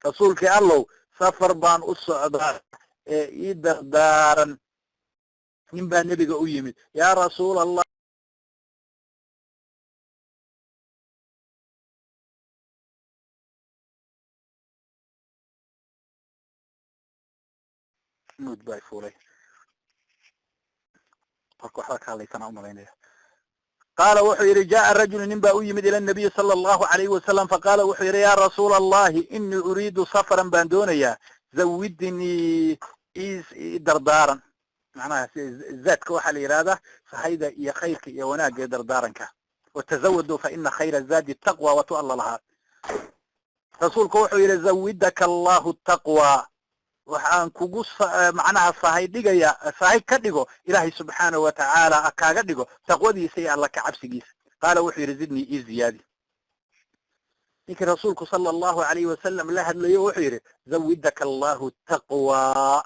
Rasuulkii Allow, safar baan u socdaa ee ii dardaaran. Nin baa nebiga u yimid, yaa Rasuul Allah. Mute baa fuulay marka waxbaa ka hadlaysanaa umalaynaya. Qaala, wuxuu yidhi, jaءa rajulu, nin baa u yimid, ila nabiyi sala allahu alayhi wasalam, faqaala, wuxuu yidhi, yaa Rasuula Allahi, inii uriidu safaran baan doonayaa, zawidnii, i dardaaran. Macnaha zaadka waxaa la yidhahdaa sahayda iyo khayrka iyo wanaagga iyo dardaaranka. Watazawaduu fa ina khayra zaadi taqwa, watu Alla lahaa. Rasuulku wuxuu yidhi, zawidaka Allahu taqwa, waxaan kugu macnaha sahay dhigaya, sahay ka dhigo Ilaahay subxaanahu watacaala kaaga dhigo taqwadiisa iyo Alla ka cabsigiisa. Qaala, wuxuu yidhi, zidnii, ii ziyaadi. Ninkii rasuulku sala allahu alayhi wasalam la hadlayo wuxuu yidhi, zawidaka Allahu taqwa,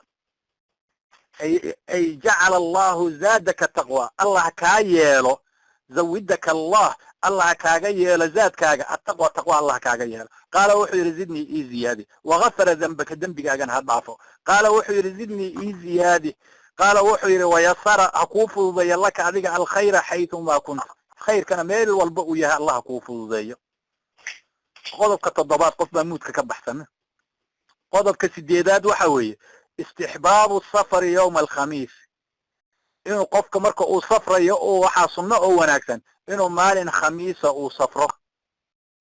ay jacala Allahu zaadaka taqwa, Allah kaa yeelo, zawidaka Allah, Allah kaaga yeelo zaadkaaga attaqwa, taqwa Allah kaaga yeelo. Qaala, wuxuu yidhi, zidnii, ii ziyaadi. Wagafara dambaka, dembigaagana ha dhaafo. Qaala, wuxuu yidhi, zidnii, ii ziyaadi. Qaala, wuxuu yidhi, wayasara, ha kuu fududeeyo, laka adiga, alkhayra xaytumaa kunta, khayrkana meel walba uu yahay Allah ha kuu fududeeyo. Qodobka toddobaad, qof baa mute-ka ka baxsan. Qodobka sideedaad waxa weeye istixbaabu safari yowma alkhamiis, inuu qofka marka uu safrayo oo waxaa sunno oo wanaagsan inuu maalin khamiisa uu safro,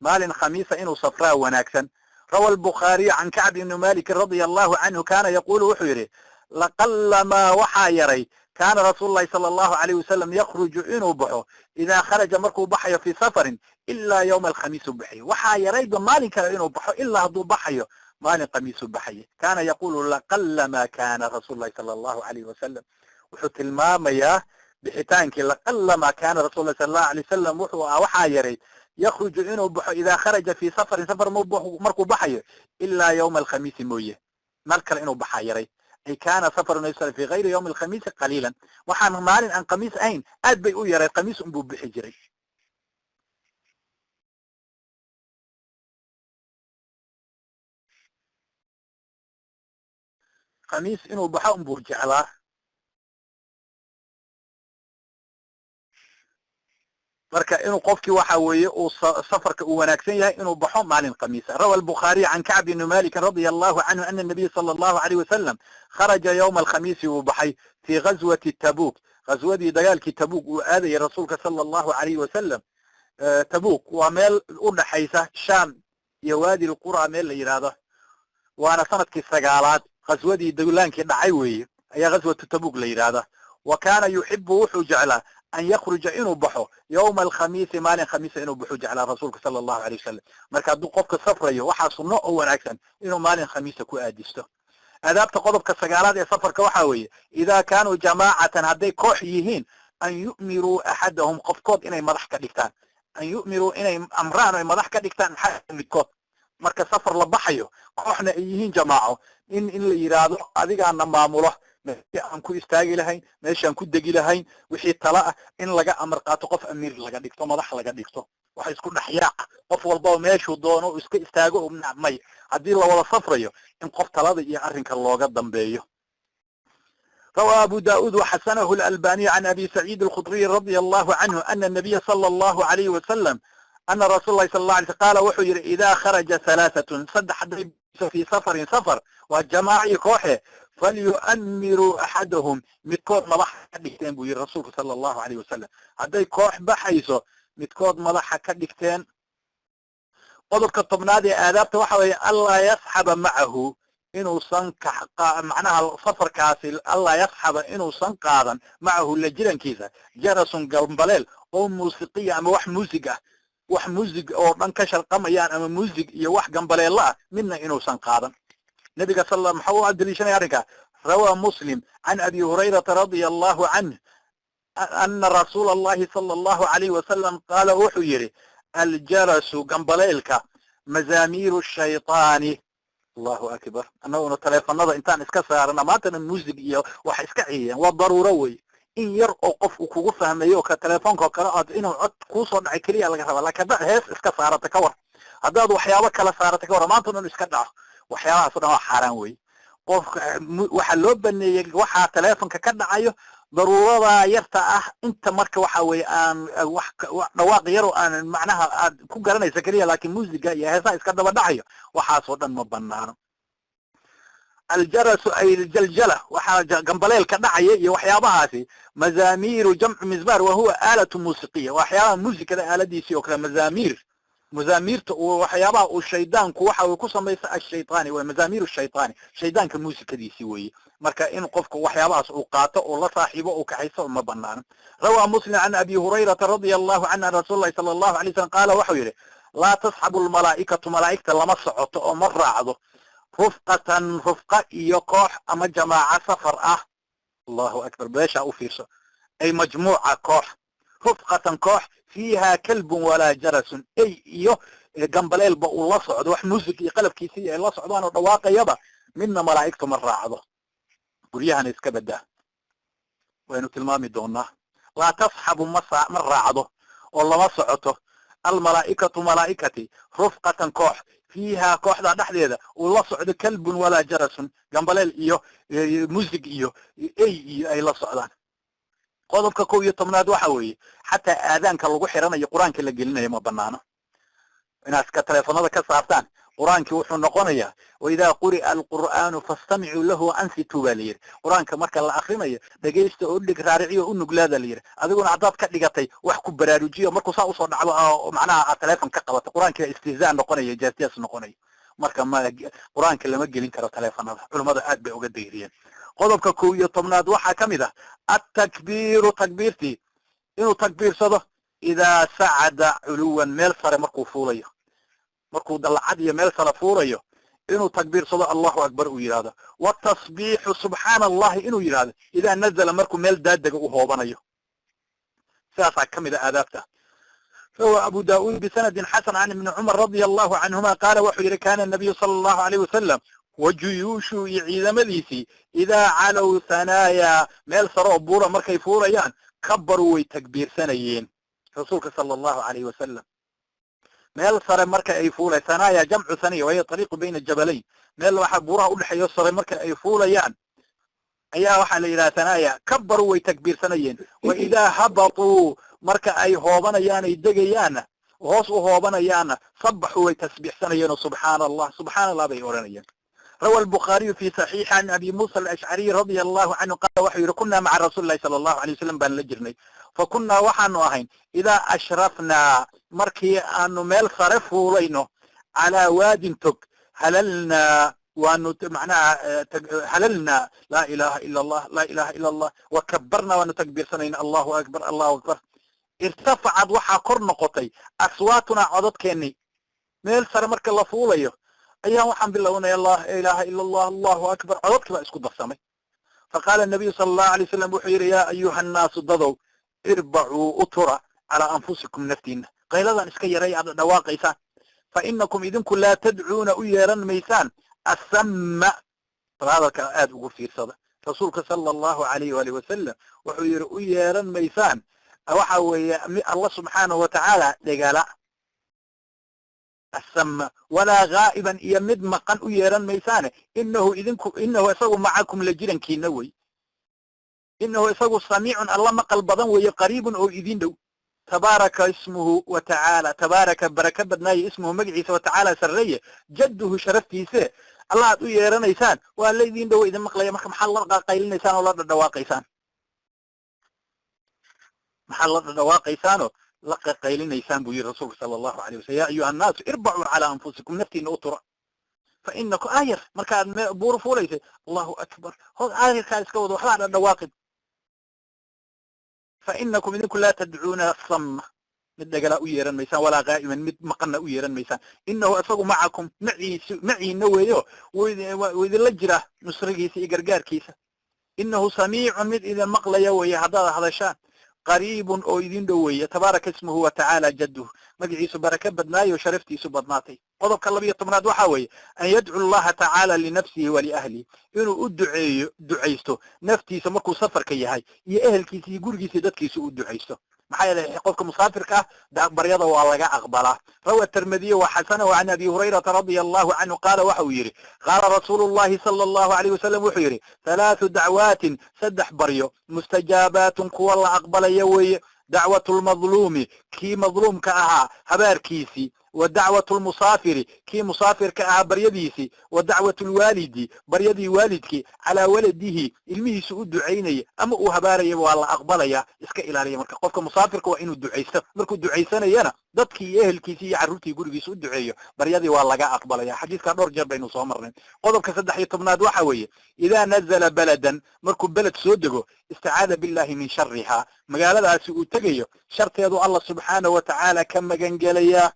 maalin khamiisa inuu safraa wanaagsan. Rawa albukhaariyu can Kacb ibni Malik radia Allahu canhu, kaana yaquulu, wuxuu yidhi, laqalamaa, waxaa yaray, kaana rasuulu llahi sala allahu alayh wasalam yakhruju, inuu baxo, idaa kharaja, markuu baxayo, fii safarin, ilaa yowma alkhamiis u baxayo. Waxaa yarayba maalin kale inuu baxo, ilaa hadduu baxayo maalin khamiis u baxaya. Kaana yaqulu laqalamaa kaana rasuulu llahi sala allahu alayh wasalam, wuxuu tilmaamayaa bixitaankii, laqalamaa kaana rasul lah sala allahu alay wasalam, wuxuu ah waxaa yaray, yakhruju, inuu baxo, idaa kharaja fii safarin, safar markuu baxayo, ilaa yowma alkhamiisi mooye, mar kale inuu baxaa yaray. Ay kaana safaru nabi sal fi gayri yowmi alkhamiisi qaliilan, waxaan maalin aan khamiis ahayn aad bay u yaray, khamiis unbuu bixi jiray. Khamiis inuu baxo unbuu jeclaa. Marka inuu qofkii waxa weeye uu safarka uu wanaagsan yahay inuu baxo maalin khamiisa. Rawa albukhaariy can Kacb ibni Malikin radia Allahu canhu ana nabiya sala allahu alayh wasalam kharaja yowma alkhamiisi, uu baxay fii ghazwati Tabuk, ghazwadii dagaalkii Tabuk uu aadayay rasuulka sala allahu alayhi wasalam. Tabuk waa meel u dhaxaysa Sham iyo Waadi Lqura meel la yidhaahdo, waana sanadkii sagaalaad ghazwadii dawlaankii dhacay weeye ayaa ghazwatu Tabuk la yidhahda. Wa kaana yuxibu, wuxuu jeclaa, an yakhruja, inuu baxo, yowma alkhamiisi, maalin khamiisa inuu baxu jeclaa rasuulka sala allahu alay wasalam. Marka hadduu qofka safrayo, waxaa sunno oo wanaagsan inuu maalin khamiisa ku aadisto. Aadaabta qodobka sagaalaad ee safarka waxaa weeye, idaa kaanuu jamaacatan, hadday koox yihiin, an yu'miruu axadahum, qofkood inay madax ka dhigtaan, an yu'miruu, inay amraan oy madax ka dhigtaan, axadahum, midkood. Marka safar la baxayo, kooxna ay yihiin jamaaco, in la yidhaahdo adigaana maamulo, meeshii aan ku istaagi lahayn, meeshaan ku degi lahayn, wixii tala ah in laga amar qaato, qof amiir laga dhigto, madax laga dhigto. Waxa isku dhexyaaca, qof walbaba meeshuu doono iska istaago, may. Haddii la wada safrayo, in qof talada iyo arrinka looga dambeeyo. روى أبو داود وحسنه الألباني عن أبي سعيد الخدري رضي الله عنه أن النبي صلى الله عليه وسلم، أن رسول الله صلى الله عليه وسلم قال، wuxuu yidhi, إذا خرج ثلاثة، saddex hadday في سفر safar, waa jamaaci kooxe, falyu'miruu axadahum, midkood madaxa ka dhigteen, buu yidhi rasuulku sala allahu alayh wasalam. Hadday koox baxayso, midkood madaxa ka dhigteen. Qodobka 10aad ee aadaabta waxa weeye allaa yasxaba macahu, inuusan macnaha safarkaasi, allaa yasxaba, inuusan qaadan, macahu, la jirankiisa, jarasun, gambaleel oo muusiqiya ama wax muusig ah, wax muusig oo dhan ka sharqamayaan ama muusig iyo wax gambaleelo ah midna inuusan qaadan. Nabiga sal maxaa u daliishanaya arrinka? Rawaa Muslim can Abi Hurayrata radia Allahu canh ana rasuula Allahi sala allahu alayhi wasalam qaala, wuxuu yidhi, aljarasu, gambaleelka, mazaamiiru shayطaani. Allahu akbar! Annaguna taleefanada intaan iska saarana maantana muusig iyo wax iska ciyayaan. Waa daruuro wey, in yar oo qof uu kugu fahmayo ka telefoonka oo kale aad inuu cod kuusoo dhacay keliya laga rabaa. Lakin haddaad hees iska saarata ka war, haddaad waxyaabo kala saarata ka war, maanta dhan iska dhaco. Waxyaabahaas o dhan waa xaaraan wey. Qofka waxaa loo baneeyey waxaa telefonka ka dhacayo daruurada yarta ah, inta marka waxa weeye aan wax dhawaaq yaro aan macnaha aad ku garanaysa keliya, laakiin muusiga iyo heesaha iska daba dhacayo, waxaasoo dhan ma banaano. Aljarasu ay aljaljala, waxaa gambaleelka dhacaya iyo waxyaabahaasi. Mazaamiiru jamcu mizmar, wa huwa aalatu muusiqiya, waxyaabaha muusikada aaladiisii oo kale. Mazaamiir, mazaamiirta uu waxyaabaha uu shaydaanku waxa uu ku samaysta, ashaytaani waa mazaamiir shaytaani, shaydaanka muusikadiisii weeye. Marka in qofku waxyaabahaas uu qaato oo la saaxiibo uu kaxaysto ma banaano. Rawaa Muslim can Abi Hurayrata radia Allahu canhu an rasuul lahi sala Allahu alay slam qaala, waxau yidhi: laa tasxabu almalaa'ikatu, malaa'igta lama socoto oo ma raacdo, rufqatan, rufqa iyo koox ama jamaaca safar ah. Allahu akbar, beeshaa u fiirso, ay majmuuca, koox, rufqatan, koox, fiiha kalbun walaa jarasun, ey iyo gambaleelba uu la socdo, wax muusig iyo qalabkiisii ay la socdaan oo dhawaaqayaba midna malaa'igtu ma raacdo. Guryahana iska badaa, waynu tilmaami doonaa. Laa tasxabu, ma raacdo oo lama socoto, almalaa'ikatu, malaa'ikati, rufqatan, koox, fiiha, kooxdaa dhexdeeda uu la socdo, kalbun walaa jarasun, gambaleel iyo muusig iyo ey iyo ay la socdaan. Qodobka 11aad waxa weeye, xataa aadaanka lagu xiranayo qur-aanka la gelinayo ma banaano. Inaad ka teleefonada ka saartaan qur-aankii wuxuu noqonayaa, waidaa quri'a alqur'aanu fastamicuu lahu waansituu baa la yidhi. Qur-aanka marka la akrinayo dhegaysta oo udhig raariciyo u nuglaada la yidhi. Adiguna haddaad ka dhigatay wax ku baraarujiyo, markuu saa usoo dhacdo macnaha aad teleefon ka qabato, qur-aankii istihzaa noqonaya, jaasiyaas noqonaya. Marka ma qur-aanka lama gelin karo teleefonada, culummada aad bay uga dayriyeen. Qodobka 11aad waxaa ka mid ah attakbiiru, takbiirtii inuu takbiirsado, idaa sacada culuwan, meel sare markuu fuulayo, markuu dallacad iyo meel sare fuulayo inuu takbiirsado, Allahu akbar uu yidhahdo, watasbiixu, subxaana Allahi inuu yidhahdo, idaa nazala, markuu meel daadega u hoobanayo. Sidaasaa ka mid a aadaabta. Rawa Abu Daud bisanadin xasan can Ibni Cumar radia Allahu canhuma qaala, wuxuu yidhi: kana nabiyu sala Allahu alayh wasalam wa juyuushu, iyo ciidamadiisii, idaa calow hanaaya, meel sare oo buura markay fuulayaan, kabaruu, way takbiirsanayeen. Rasuulka sala Allahu alayh wasalam meel sare marka ay fuulay, hanaaya jamcu haniya, wahiya ariiqu bayna jabalayn, meel waxa buuraha udhexeeyo sare marka ay fuulayaan ayaa waxaa la yidhaha hanaaya. Kabaruu, way takbiirsanayeen. Wa idaa habatuu, marka ay hoobanayaan ay degayaanna, hoos u hoobanayaanna, sabaxuu, way tasbiixsanayeen oo subxaana Allah, subxaana Allah bay odhanayeen. Rawa albukhaariyu fi saxiixi can Abi Muusa alashcariy radia Allahu canhu qaala, waxuu yidhi: kunaa maca rasuuli lahi sala Allahu alay wasalam baan la jirnay. Fa kunnaa, waxaanu ahayn, idaa ashrafnaa, markii aanu meel sare fuulayno, calaa waadin, tog, halalnaa, waanu macnaha halalnaa, laa ilaha ila Allah, laa ilaha ila Allah, wakabarnaa, waanu takbiirsanayna, Allahu akbar, Allahu akbar. Irtafacad, waxaa kor noqotay, aswaatunaa, codadkeennii. Meel sare marka la fuulayo ayaa waxaan bilownay laa ilaha ila Allah, Allahu akbar, codadkii baa isku darsamay. Faqaala nabiyu sala Allahu alay wasalam, wuxuu yidhi: yaa ayuha annaasu, dadow, irbacuu, utura, calaa anfusikum, naftiina, qayladan iska yaray aad dhawaaqaysaan, fa inakum, idinku, laa tadcuuna, u yeeran maysaan, assamma. Bal hadalka aada ugu fiirsada. Rasuulka sala Allahu alayh waali wasalam wuxuu yidhi: u yeeran maysaan waxa weeye Allah subxaanahu watacaala dhegala, assamma, walaa gaa'iban, iyo mid maqan u yeeran maysaane. Inahu, idinku, inahu, isagu, macakum, la jirankiina wey. Inahu, isagu, samiicun, Alla maqal badan weeye, qariibun, oo idin dhow. Tabaaraka ismuhu wa tacaala, tabaaraka, baraka badnaaye, ismuhu, magaciisa, watacaala, sarreeye, jadduhu, sharaftiise. Allah aad u yeeranaysaan waa la idin dhow, idin maqlaya. Marka maxaad la qaylinaysaan oo la dhadhawaaqaysaan? Maxaad la dhadhawaaqaysaanoo la qaqaylinaysaan buu yihi rasuulka sala Allahu alayh wasalam. Ya ayuha annaasu irbacuu calaa anfusikum, naftiina u tura, fa inakum aayar markaad buuro fuulaysay, Allahu akbar, hood aayarkaa iska wado, waxbaa dhadhawaaqin. Fa inakum, idinku, laa tadcuuna sama, mid dhagalaa u yeeran maysaan, walaa qaa'iman, mid maqanna u yeeran maysaan. Inahu, isagu, macakum, maciisu, maciina weeyo, wuu idinla jiraa nusrigiisa iyo gargaarkiisa. Inahu samiicun, mid idin maqlaya weeye haddaad hadashaan, qariibun, oo idin dhow weeye. Tabaaraka ismuhu watacaala jadduhu, magaciisu baraka badnaayo, sharaftiisu badnaatay. Qodobka 12aad waxaa weeye an yadcu Allaha tacaala linafsihi waliahlihi, inuu u duceeyo, ducaysto naftiisa markuu safarka yahay, iyo ehelkiisa iyo gurigiisa iyo dadkiisa u ducaysto. Maxaa yeelay qofka musaafirka ah baryada waa laga aqbalaa. Rawa Tirmidiy wa xasanahu can Abi Hurayrata radia Allahu canhu qaala, waxa uu yidhi: qaala rasuulu llahi sala Allahu alayh wasalam, wuxuu yidhi: halaathu dacwaatin, 3 baryo, mustajaabaatun, kuwa la aqbalaya weeye: dacwatu lmadluumi, kii madluumka ahaa habaarkiisii, wa dacwatu lmusaafiri, kii musaafirka ahaa baryadiisii, wa dacwatu lwaalidi, baryadii waalidkii, calaa waladihi, ilmihiisu u ducaynaya ama uu habaaraya, waa la aqbalaya. Iska ilaaliya. Marka qofka musaafirka waa inuu ducaysto. Markuu ducaysanayana dadkii iyo ehelkiisii iyo carruurtii gurigiisa u duceeyo, baryadii waa laga aqbalaya. Xadiiskaa dhowr jeer baynu soo marnay. Qodobka 13aad waxa weeye: idaa nazala baladan, markuu beled soo dego, istacaada billahi min shariha, magaaladaasi uu tegayo sharteedu Allah subxaanahu watacaala ka magangelayaa.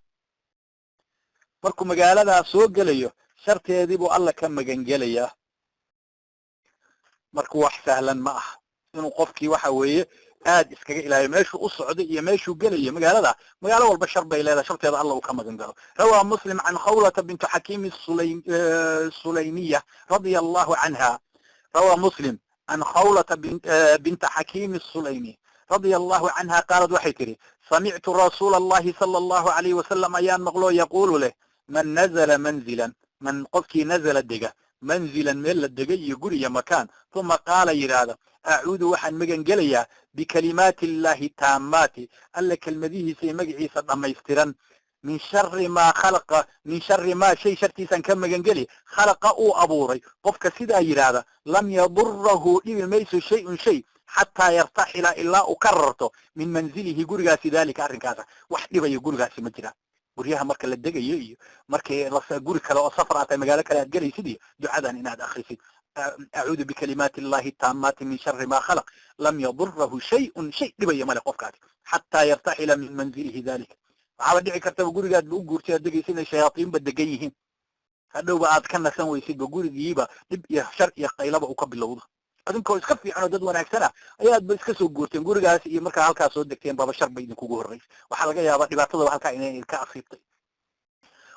Markuu magaaladaa soo gelayo, sharteedii buu Alla ka magangelayaa. Marka wax sahlan ma aha inuu qofkii waxa weeye aad iskaga ilaaliyo meeshuu u socday iyo meeshuu gelayo magaalada. Magaalo walba shar bay leedahay, sharteeda Alla uu ka magan galo. Rawaa Muslim can Khawlata bintu Xakiim Sulaymiya radia Allahu canha. Rawaa Muslim can Khawlata binta Xakiim Sulaymi radia Allahu canha qaalad, waxay tidhi: samictu rasuula Allahi sala Allahu alayh wasalam ayaan maqlo, yaquulu leh: man nazala manzilan, man qofkii nazala dega, manzilan meel la degay iyo guri iyo makaan, uma qaala yidhaahda: acuudu, waxaan magan gelayaa, bikalimaati illahi taamaati, Alla kelmadihiisa iyo magaciisa dhammaystiran, min shari maa khalaqa, min shari maa shay shartiisaan ka magangeli, khalaqa uu abuuray. Qofka sidaa yidhaahda, lam yadurahu, dhibi mayso, shay-un shay, xataa yartaxila, ilaa uu ka rarto, min manzilihi, gurigaasi, dalika arrinkaasa. Wax dhibayo gurigaasi ma jiraan. Guryaha marka la degayo iyo markii guri kale oo safar aad tahay, magaalo kale aad gelaysid, iyo ducadan inaad akrisid: acuudu bikalimaati illahi taamaati min shari ma khalaq, lam yadurahu shayun, shay dhibaya male qofkaasi, xataa yartaxila min manzilihi dalika. Waxaaba dhici kartaba gurigaadba u guurtay aad degaysa inay shayaaiinba degan yihiin, hadhowba aad ka nasan weysidba, gurigiiba dhib iyo shar iyo qaylaba uu ka bilowdo. Adinkoo iska fiican oo dad wanaagsan ah ayaadba iska soo guurteen gurigaas, iyo markaa halkaa soo degteen baba shar ba idinkugu horreysa. Waxaa laga yaabaa dhibaatadaba halkaa inay ka asiibtay.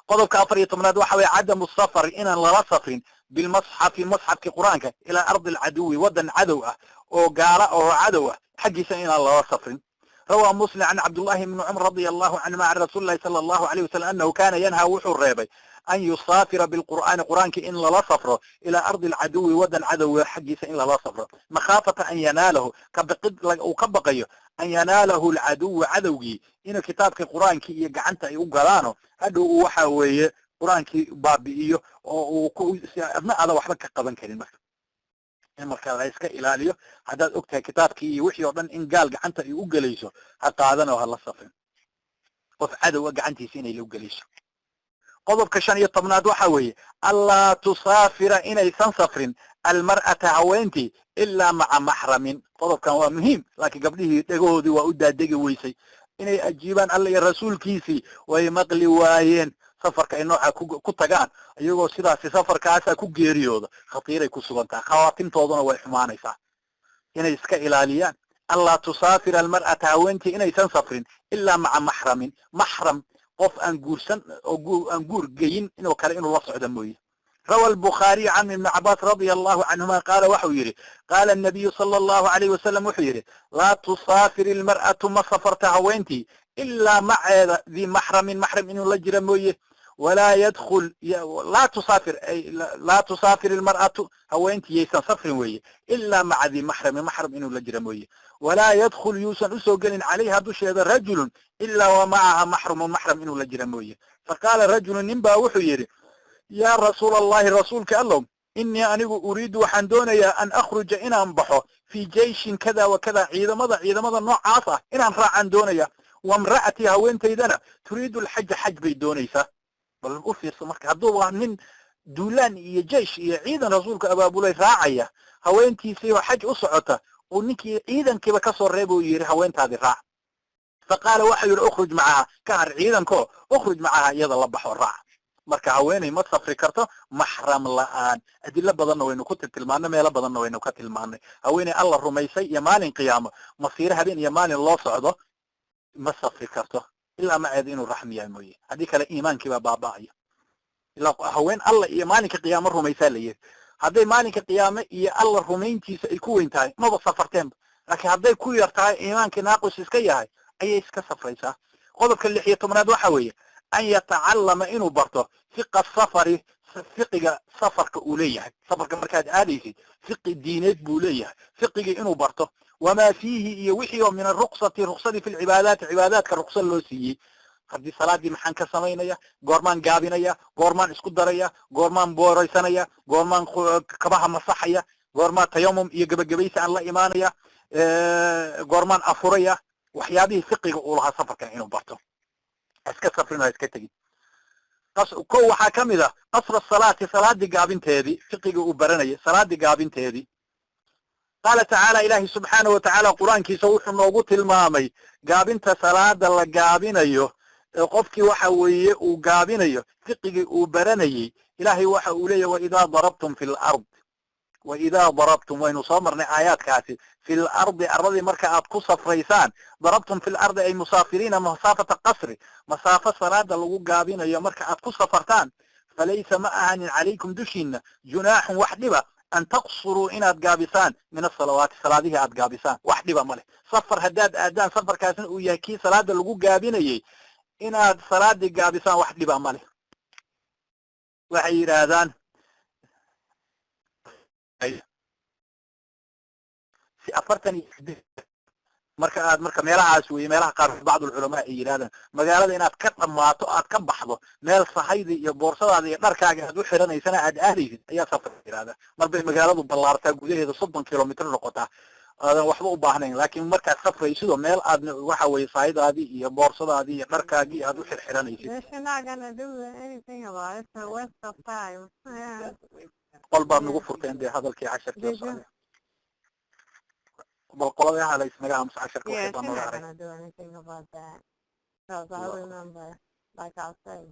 Qodobka 14aad waxa weye cadamu safar, inaan lala safrin, bilmasxafi, masxafki Qur-aanka, ilaa ardi alcaduwi, waddan cadow ah oo gaala oo cadow ah xaggiisa inaan lala safrin. Rawaa Muslim can Cabdullahi bni Cumar radia Allahu canhuma can rasuuli lahi sala Allahu alayh wasalam anahu kana yanhaa, wuxuu reebay, an yusaafira bilqur'aani, qur'aankii in lala safro, ilaa ardi alcaduwi, waddan cadowga xaggiisa in lala safro, makhaafata an yanaalahu, kabaqid uu ka baqayo, an yanaalahu alcaduwu, cadowgii inuu kitaabkii Qur-aankii iyo gacanta ay u galaano, hadhow uu waxa weeye Qur-aankii baabi'iyo oo uu adna aada waxba ka qaban karin. Marka in marka la iska ilaaliyo, haddaad og tahay kitaabkii iyo wixii oo dhan in gaal gacanta ay u gelayso, ha qaadan oo ha la safrin, qof cadowga gacantiisa inay la gelayso. Qodobka 15aad waxa weeye allaa tusaafira, inaysan safrin, almar'ata, haweentii, ilaa maca maxramin. Qodobkan waa muhiim, laakiin gabdhihii dhegahoodii waa u daadegi weysay inay ajiibaan Alla iyo rasuulkiisii, way maqli waayeen. Safarka ay nooca ku tagaan iyagoo sidaasi safarkaasa ku geeriyooda, khatiiray ku sugan tahay, khawaatimtooduna way xumaanaysaa. Inay iska ilaaliyaan allaa tusaafira almar'ata, haweentii inaysan safrin, ilaa maca maxramin, maxram qof aan guursan oo aan guur geyin inuu kale inuu la socdo mooye. Rawa albukhaariyu can Ibni Cabaas radia Allahu canhuma qaala, waxau yidhi: qaala anabiyu sala Allahu alayh wasalam, wuxuu yidhi: laa tusaafir ilmar'atu, ma safarta haweentii, ilaa maceeda dii maxramin, maxram inuu la jira mooye. Walaa yadkul, laa tusaafir, laa tusaafir ilmar'atu, haweentii yaysan safrin weeye, ilaa maca dii maxramin, maxram inuu la jira mooye. Walaa yadkul, yuusan usoo gelin, calayha dusheeda, rajulun, ilaa wa macaha maxrumun, maxram inuu la jira mooye. Faqaala rajulu, nin baa wuxuu yidhi: yaa rasuula Allahi, rasuulka Allow, inii anigu uriidu, waxaan doonayaa, an akhruja, inaan baxo, fii jeyshin kada wa kada, ciidamada noocaas ah inaan raacaan doonaya, wamra'atii, haweentaydana, turiidu alxaja, xaj bay doonaysaa. Bal u fiirso marka, hadduu waa nin duulaan iyo jeish iyo ciidan rasuulku abaabulay raacaya, haweentiisiiba xaj u socota, uu ninkii ciidankiiba kasoo reeba uu yidhi: haweentaadii raac. Fa qaala, waxau yidhi: ukhruj macaha, ka har ciidanko, ukhruj macaha, iyada la baxo, raac. Marka haweeney ma safri karto maxram la'aan. Adilo badanna waynu ku tilmaanay, meelo badanna waynu ka tilmaanay. Haweeney Alla rumaysay iyo maalin qiyaamo, masiire habeen iyo maalin loo socdo, ma safri karto ilaa maceeda inuu raxmi yahay mooye. Haddii kale iimaankii baa baaba'aya. Ilaa haween Alla iyo maalinka qiyaamo rumaysaa la yihi. Hadday maalinka qiyaame iyo Alla rumayntiisa ay ku weyn tahay, maba safarteenba. Laakiin hadday ku yar tahay, iimaankii naaqus iska yahay, Ayay iska safraysaa. Qodobka 16aad waxa weeye an yatacallama, inuu barto, fiqa safari, fiqiga safarka uu leeyahay. Safarka markaad aadaysid fiqi diineed buu leeyahay, fiqigii inuu barto. Wamaa fiihi, iyo wixii oo min aruksati, ruksadii, fi lcibaadaati, cibaadaadka ruksa loo siiyey. Haddii salaadii maxaan ka samaynaya? Goormaan gaabinaya? Goormaan isku daraya? Goormaan booraysanaya? Goormaan kabaha masaxaya? Goormaa tayamum iyo gebagabaysi aan la imaanaya? Goormaan afuraya? Waxyaabihii fiqiga uu lahaa safarkan inuu barto. Iska safrin, ha iska tegin. Ko waxaa ka mid a qasra salaati, salaadii gaabinteedii, fiqiga uu baranayay salaadii gaabinteedii. Qaala tacaala, ilaahi subxaanahu watacaala qur-aankiisa wuxuu noogu tilmaamay gaabinta salaada la gaabinayo. Qofkii waxa weeye uu gaabinayo fiqigii uu baranayey, ilaahay waxa uu leeyahy: waidaa darabtum fi lard, waidaa darabtum, waynu soo marnay aayaadkaasi, fi lardi, arladii marka aad ku safraysaan. Darabtum fi lardi ay musaafiriina masaafata qasri, masaafo salaada lagu gaabinayo marka aad ku safartaan, falaysa, ma ahanin, calaykum, dushiina, junaaxun, wax dhiba, an taqsuruu, inaad gaabisaan, min asalawaati, salaadihii aad gaabisaan, wax dhiba ma leh. Safar haddaad aadaan, safarkaasna uu yahay kii salaada lagu gaabinayey, inaad salaadii gaabisaan wax dhiba ma leh. Waxay yidhaahdaan si 48 marka aad marka meelahaas weye, meelaha qaar bacd alculamaa ay yidhahdaan magaalada inaad ka dhammaato, aad ka baxdo, meel sahayda iyo boorsadaada iyo dharkaaga aad u xiranaysana aad aadaysid ayaa safar yidhahda. Mar bay magaaladu ballaartaa, gudaheeda 30 kilomitr noqotaa, aadan waxba u baahnayn. Laakiin markaad safraysido meel aad waxa weye sahaydaadii iyo boorsadaadii iyo dharkaagii aad u xirxiranaysid. They're not gonna do anything about it. It's a waste of time. Yeah. Qol baad nagu furteen dee, hadalkii casharkii Did you? socday. Bal qoladaha la isnaga aamusa, casharka Yeah, waxay baa she's nooga not haray. gonna do anything about that. Because I remember, like I said,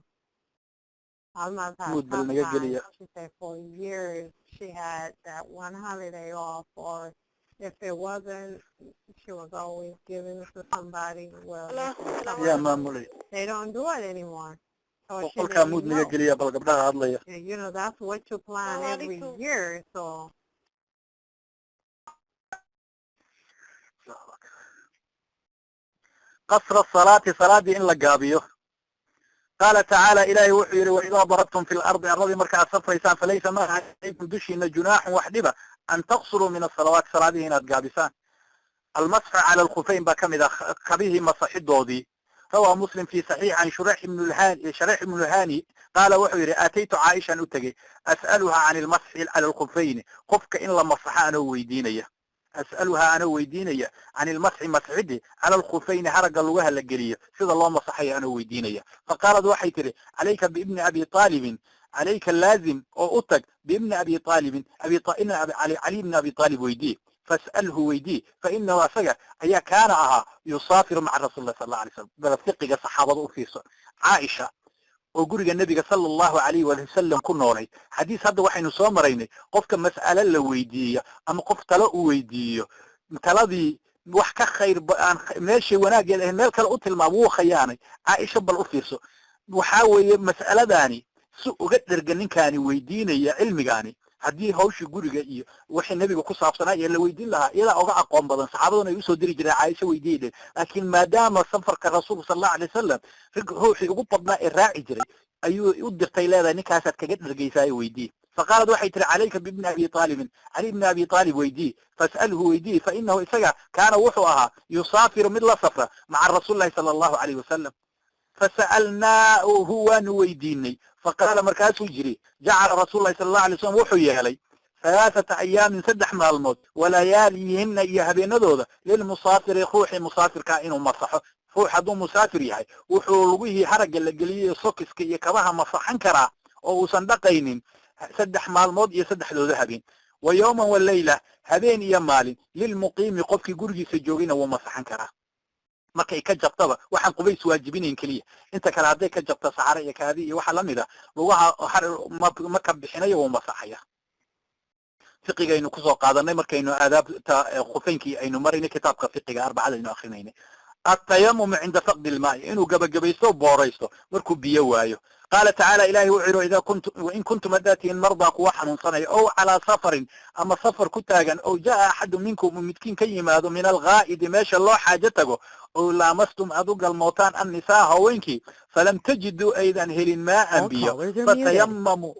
Alma's had Mood bal tough naga times. geliya. She said for years she had that one holiday off, or if it wasn't, she was always giving it to somebody. Well, Yaa maamulay? they don't do it anymore. So she Qolkaa didn't mute naga know. geliya bal gabdhaha hadlaya. That's what you plan every Alaikum. year. So Qasra salaati, salaadii in la gaabiyo. Qaala tacaala, ilaahay wuxuu yidhi: waidaa darabtum fi lardi, arladii marka aad safraysaan, falaysa, ma calaykum, dushiina, junaaxun, wax dhiba, an taqsuruu min asalawaat, salaadihii inaad gaabisaan. Almasxu cala alkhufayn baa ka mid ah, kabihii masaxidoodii. Rawaa Muslim fi saxiix can Shurayx ibnu lhani qaala, wuxuu yidhi: aataytu Caaishan u tegey, as'aluha can ilmasxi cala alkhufayni, qofka in la masaxo anoo weydiinaya, as'aluhaa, anoo weydiinaya, can ilmasxi, masxidi, cala alkhufayni, haragga lugaha la geliyo sida loo masaxayo anoo weydiinaya. Faqaalad, waxay tidhi: calayka biibni abi aalibin, calayka, laazim oo u tag, biibni abi aalibin, Cali ibni abi Aalib weydii, fas'alhu, weydii, fainahu, asaga ayaa, kaana, ahaa, yusaafiru maca rasuuli lah sal alla alay slam. Bal fiqiga saxaabada u fiirso. Caaisha oo guriga nebiga sala allahu alayhi waali wasalam ku noolay, xadiis hadda waxaynu soo maraynay, qofka mas'ale la weydiiyo ama qof talo u weydiiyo, taladii wax ka khayr aan meeshay wanaaggeed ahayn meel kale u tilmaamo, wuu khayaanay. Caaisha bal u fiirso. Waxaa weeye mas'aladaani si uga dherga ninkaani weydiinaya cilmigaani. Haddii hawshii guriga iyo wixii nebiga ku saabsanaa iyo la weydiin lahaa, iyadaa oga aqoon badan. Saxaabaduna ay usoo diri jireen, Caaisha weydiiyay dheen. Laakiin maadaama safarka rasuulku sal allahu alay wasalam ruuxii ugu badnaa ee raaci jiray ayuu u dirtay, leedahay ninkaasaad kaga dhergaysaa, weydii. Faqaalad, waxay tihi: calayka bibni abi aalibin, Cali ibni abi Aalib weydii, fas'alhu, weydii, fainahu, isaga, kaana, wuxuu ahaa, yusaafiru, mid la safra, maca rasuuli lahi sala allahu alayh wasalam. Fasa'alnaahu, waanu weydiinay. Faqaala, markaasuu jiri: jacala rasuul lahi sala allahu alay slam, wuxuu yeelay, halaathata ayaamin, 3 maalmood, walayaaliyihinna, iyo habeenadooda, lilmusaafiri, ruuxii musaafirkaa inuu masaxo. Ruux hadduu musaafir yahay, wuxuu lugihii haragga la geliyey, sokiska iyo kabaha masaxan karaa oo uusan dhaqaynin 3 maalmood iyo saddexdooda habeen. Wa yawman wa layla, habeen iyo maalin, lilmuqiimi, qofkii gurigiisa joogayna wuu masaxan karaa. Markay ka jabtaba, waxaan qubays waajibinayn keliya, inta kale hadday ka jabto, saxare iyo kaadi iyo waxa lamid a, lugaha ma ka bixinayo, wuu masaxaya. Fiqigaynu kusoo qaadanay markaynu aadaabta khufaynkii aynu maraynay, kitaabka fiqiga arbacada aynu akrinaynay. Atayamumu cinda faqdi ilmaai, inuu gabagabaysto, booraysto markuu biyo waayo. Qaala tacaala, ilahi wuxuu yihi: ida kuntum, wain kuntum, haddaad tihiin, mardaa, kuwa xanuunsanaya, ow calaa safarin, ama safar ku taagan, ow jaa axadu minkum, midkiin ka yimaado, min alghaa'idi, meesha loo xaajo tago. Ow laamastum aad u galmootaan annisaa haweenkii, falam tajiduu aydan helin maa'an All biyo, callers are muted. Fatayamamu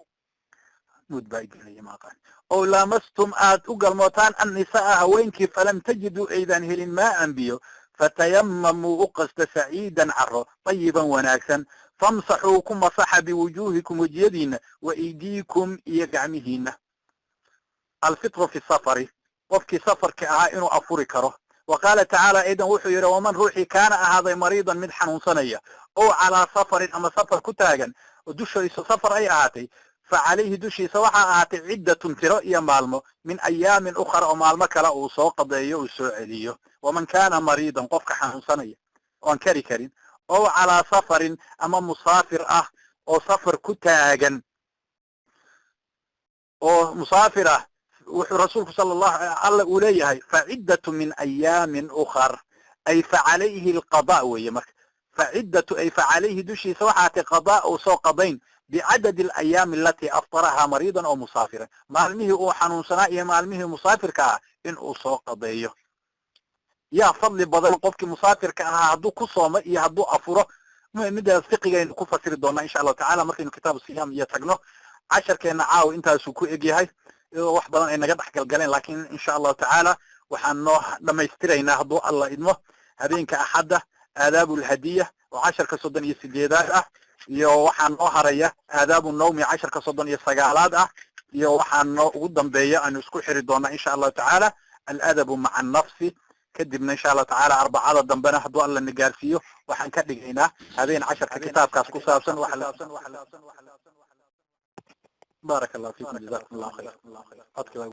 mute baa igelaya, maaqaan. Ow laamastum aad u galmootaan annisaa haweenkii, falam tajiduu aydan helin maa'an biyo, fatayamamuu u qasta saciidan caro tayiban wanaagsan, famsaxuu ku masaxa biwujuuhikum wejiyadiina, wa aydiikum iyo gacmihiina. Alfitru fi safari, qofkii safarka ahaa inuu afuri karo. Wa qaala tacaala aydan wuxuu yidhi: waman ruuxii kaana ahaaday mariidan mid xanuunsanaya, ow calaa safarin ama safar ku taagan oo dushiisa safar ay ahaatay, fa calayhi dushiisa waxaa ahaatay ciddatun tiro iyo maalmo min ayaamin ukhra, oo maalmo kale uu soo qadeeyo, uu soo celiyo. Waman kaana mariidan, qofka xanuunsanaya oon kari karin, ow calaa safarin ama musaafir ah oo safar ku taagan oo musaafir ah, wuxuu rasuulku sala allahu alla uu leeyahay faciddatu min ayaamin ukhar, ay facalayhi alqada weeye. Marka faciddatu ay facalayhi dushiisa waxaa tay qadaa uu soo qadayn bicadadi alayaami alatii aftarahaa mariidan oo musaafiran, maalmihii uu xanuunsanaa iyo maalmihii musaafirka ah in uu soo qadeeyo. Yaa fadli badan, qofkii musaafirka ahaa hadduu ku soomo iyo hadduu afuro? Midaas fiqigaynu ku fasiri doonaa insha Allahu tacala markaynu kitaabu siyaam iyo tagno. Casharkeena caawa intaasuu ku egyahay, iyadoo wax badan ay naga dhex galgaleen, laakiin insha Allahu tacaala waxaan noo dhamaystiraynaa hadduu Alla idmo habeenka Axadda aadaabu lhadiya oo casharka 38aad ah, iyo waxaa noo haraya aadaabu nawmi casharka 39aad ah, iyo waxaa noo ugu dambeeya aanu isku xiri doonaa insha Allahu tacaala aladabu maca annafsi. Kadibna insha Allahu tacaala Arbacada dambena hadduu Alla na gaarsiiyo waxaan ka dhigaynaa habeen casharka kitaabkaas ku saabsan. Baaraka Allahu fiikum, jazakum Allahu khayr. Codki.